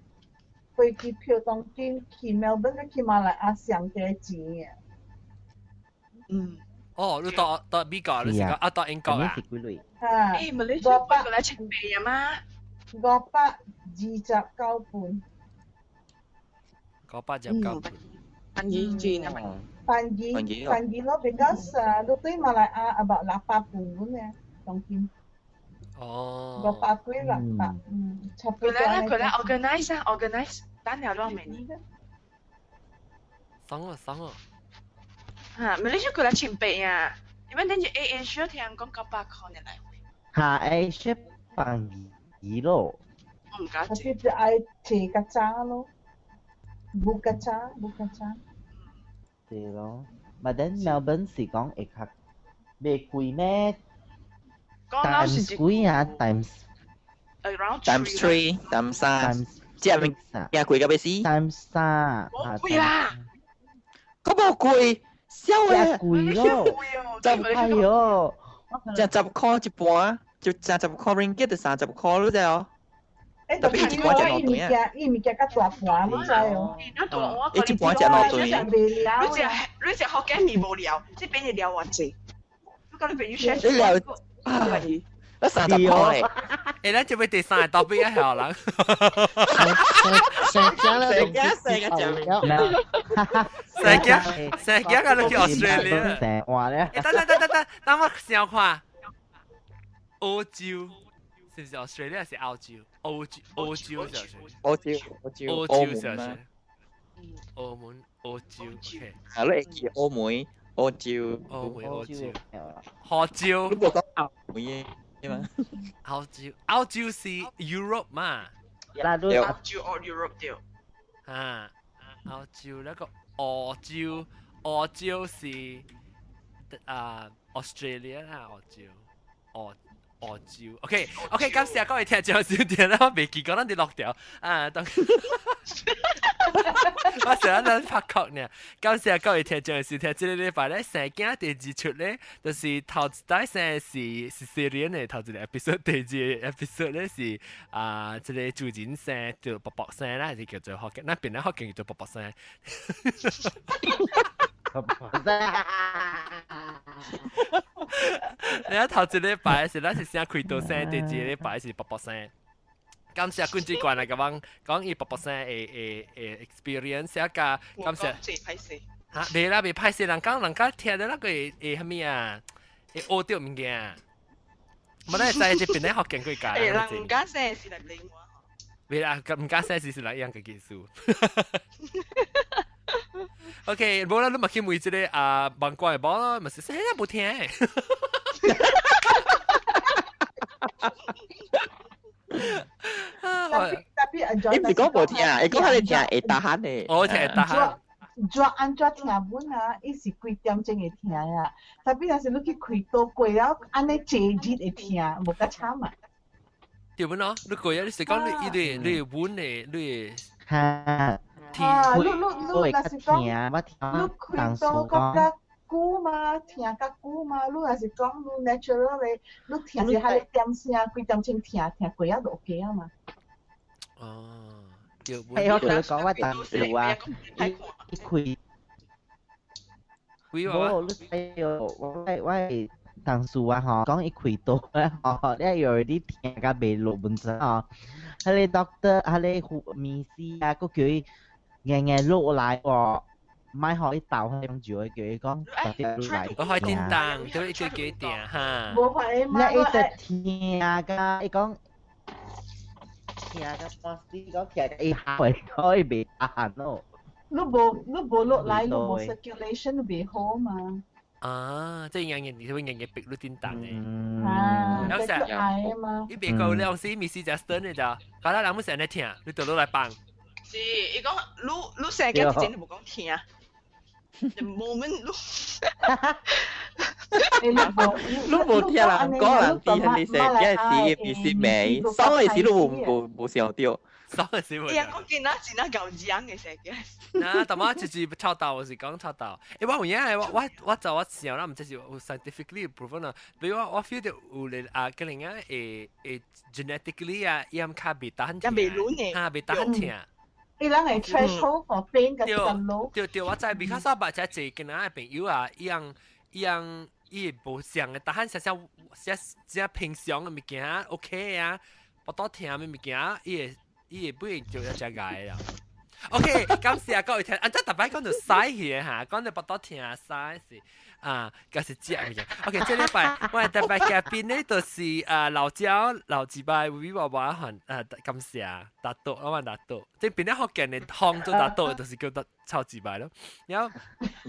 飛機票當今去 Melbourne 去馬來亞上幾錢啊？嗯。哦，你到美國，你是講啊到英國啊？啊。欸，馬來西亞過來1000倍啊嘛？529半。529半。便宜轉啊嘛？便宜便宜咯，because 啊，你對馬來亞 about 600半咁呢，當今。哦。500幾600，嗯，差不多。佢咧佢咧 organize 啊 organize，單條多未呢？爽啊爽啊！嚇，馬來西亞過來1000倍啊！因為等住 A Asia 聽講900塊呢來回。嚇，Asia 便宜咯。我唔敢。我就愛坐較早咯。book 較早，book 較早。對咯，but then Melbourne 是講會較袂貴咩？times 幾啊？times times three times 三，即係咪驚貴到欲死？times 三，貴啦！嗰無貴，痟嘅貴咯，就哎喲，10塊一半，就30塊 ringgit 就30塊咯，啫哦。特別伊一盤食兩頓啊！伊物件較大盤，你知哦？伊一盤食兩頓。你食福建麵無聊，這邊嘅料偌濟。你講你朋友 share 你聊啊？那30塊咧？欸，咱這邊第三個 topic 啊，曉人。成家咧，成家成個食成家成家個你去 Australia。成話咧。欸，等等等等等，等我想看。澳洲。是唔是 Australia 是澳洲？澳洲澳洲是澳洲澳洲澳洲是澳門澳洲 OK。啊，你會記澳門澳洲澳門澳洲澳洲。你無講澳門嘅嘛？澳洲澳洲是 Europe 嘛？澳洲 or Europe 對。啊，澳洲那個澳洲澳洲是啊 Australia 啦，澳洲澳。澳洲，OK OK，感謝各位聽眾收聽啦，我未記講咱佇落掉啊，當我成日咱拍曲呢。感謝各位聽眾收聽，這個禮拜咧生囝第二出咧，就是頭一擺生是是 cesarean 的頭一個 episode，第二個 episode 咧是啊，這個主人生就卜卜生啦，還是叫做福建，那邊咧福建叫做卜卜生。卜卜生。你睇頭一禮拜是咱是先開刀生，第二個禮拜是卜卜生。感謝君主官來共阮講伊卜卜生的的的 experience 啊，加感謝。嚇，袂啦，袂歹勢，人講人家聽到那個會會啥物啊？會學著物件。冇得在這邊咧學見過教。誒，人唔敢寫是來另外。未啦，唔敢寫是是來一樣嘅技術。OK，無啦，你嘛去問這個啊，網關的無咯，嘛是寫啦無聽。特別伊毋是講無聽，伊講佢哋聽會打鼾的。哦，聽會打鼾。怎按怎聽本啊？伊是幾點鐘會聽啊？特別若是你去開刀過了，按呢坐熱會聽，無較慘啊！對本咯，你過啊，你是講你你你本的你哈，啊，你你你若是講你開刀較較久嘛，聽較久嘛，你若是講你 natural 的，你聽是彼個點聲，幾點鐘聽，聽過了就 OK 啊嘛。哦，對。欸，我同你講，我當時啊，伊開，無，你知哦，我我當時啊吼，講伊開刀咧吼，你有啲聽甲袂落本身吼，彼個 doctor，彼個護醫師啊，閣叫伊硬硬落來喎，莫予伊鬥彼種招，叫伊講特別落來。我開叮當，對，叫叫伊定哈。無法的嘛，你一直聽甲伊講。聽甲半死，講聽甲伊下回可以袂打鼾咯。你無你無落來，你無 circulation 袂好嘛。啊，即係硬硬，你會硬硬逼你叮當的。啊，這個愛嘛。伊別個兩時咪是只 stern 的咋，搞到人們成日聽，你就落來放。是，伊講你你生囝之前就無講聽。The moment 你你無聽人講，人知你生囝時咪是命，爽的時你無無無想到。爽的時無。伊講囡仔真啊夠樣的生囝。那大媽就是臭豆，是講臭豆。欸，我有影的，我我我就我想啦，毋知是有 scientifically proven 啊。比如我我 feel 到有咧啊，可能啊會會 genetically 啊，伊較袂當疼。袂軟的。哈，袂當疼。伊人會 threshold for pain 較較 low。對對，我知，比較少捌遮濟囡仔的朋友啊，伊樣伊樣伊會無相的，但漢小小小小平常的物件 OK 啊，腹肚疼的物件，伊會伊會不會就一只捱啦。OK，感謝各位聽，啊，這特擺講到屎去哈，講到腹肚疼屎是啊，嗰是食物件。OK，這禮拜我特別嘉賓呢，就是啊老焦老幾擺微微娃娃還啊感謝達到，我話達到，這邊咧福建的湯做達到，就是叫得超幾擺咯。然後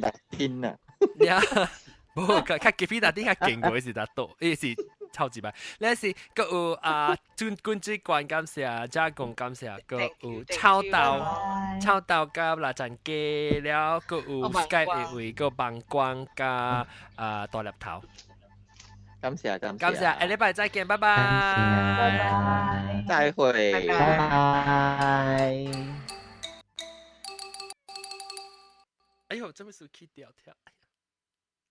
達天啊，然後無較較咖啡達頂較勁過是達到，伊是超幾擺。你是閣有啊，軍軍主管感謝，加工感謝，閣有臭豆臭豆佮臘腸雞了，閣有 Skype 的位，閣幫光佮啊大粒頭。感謝感謝，感謝，下禮拜再見，拜拜，拜拜，再會，拜拜。哎呦，這麼數去掉跳。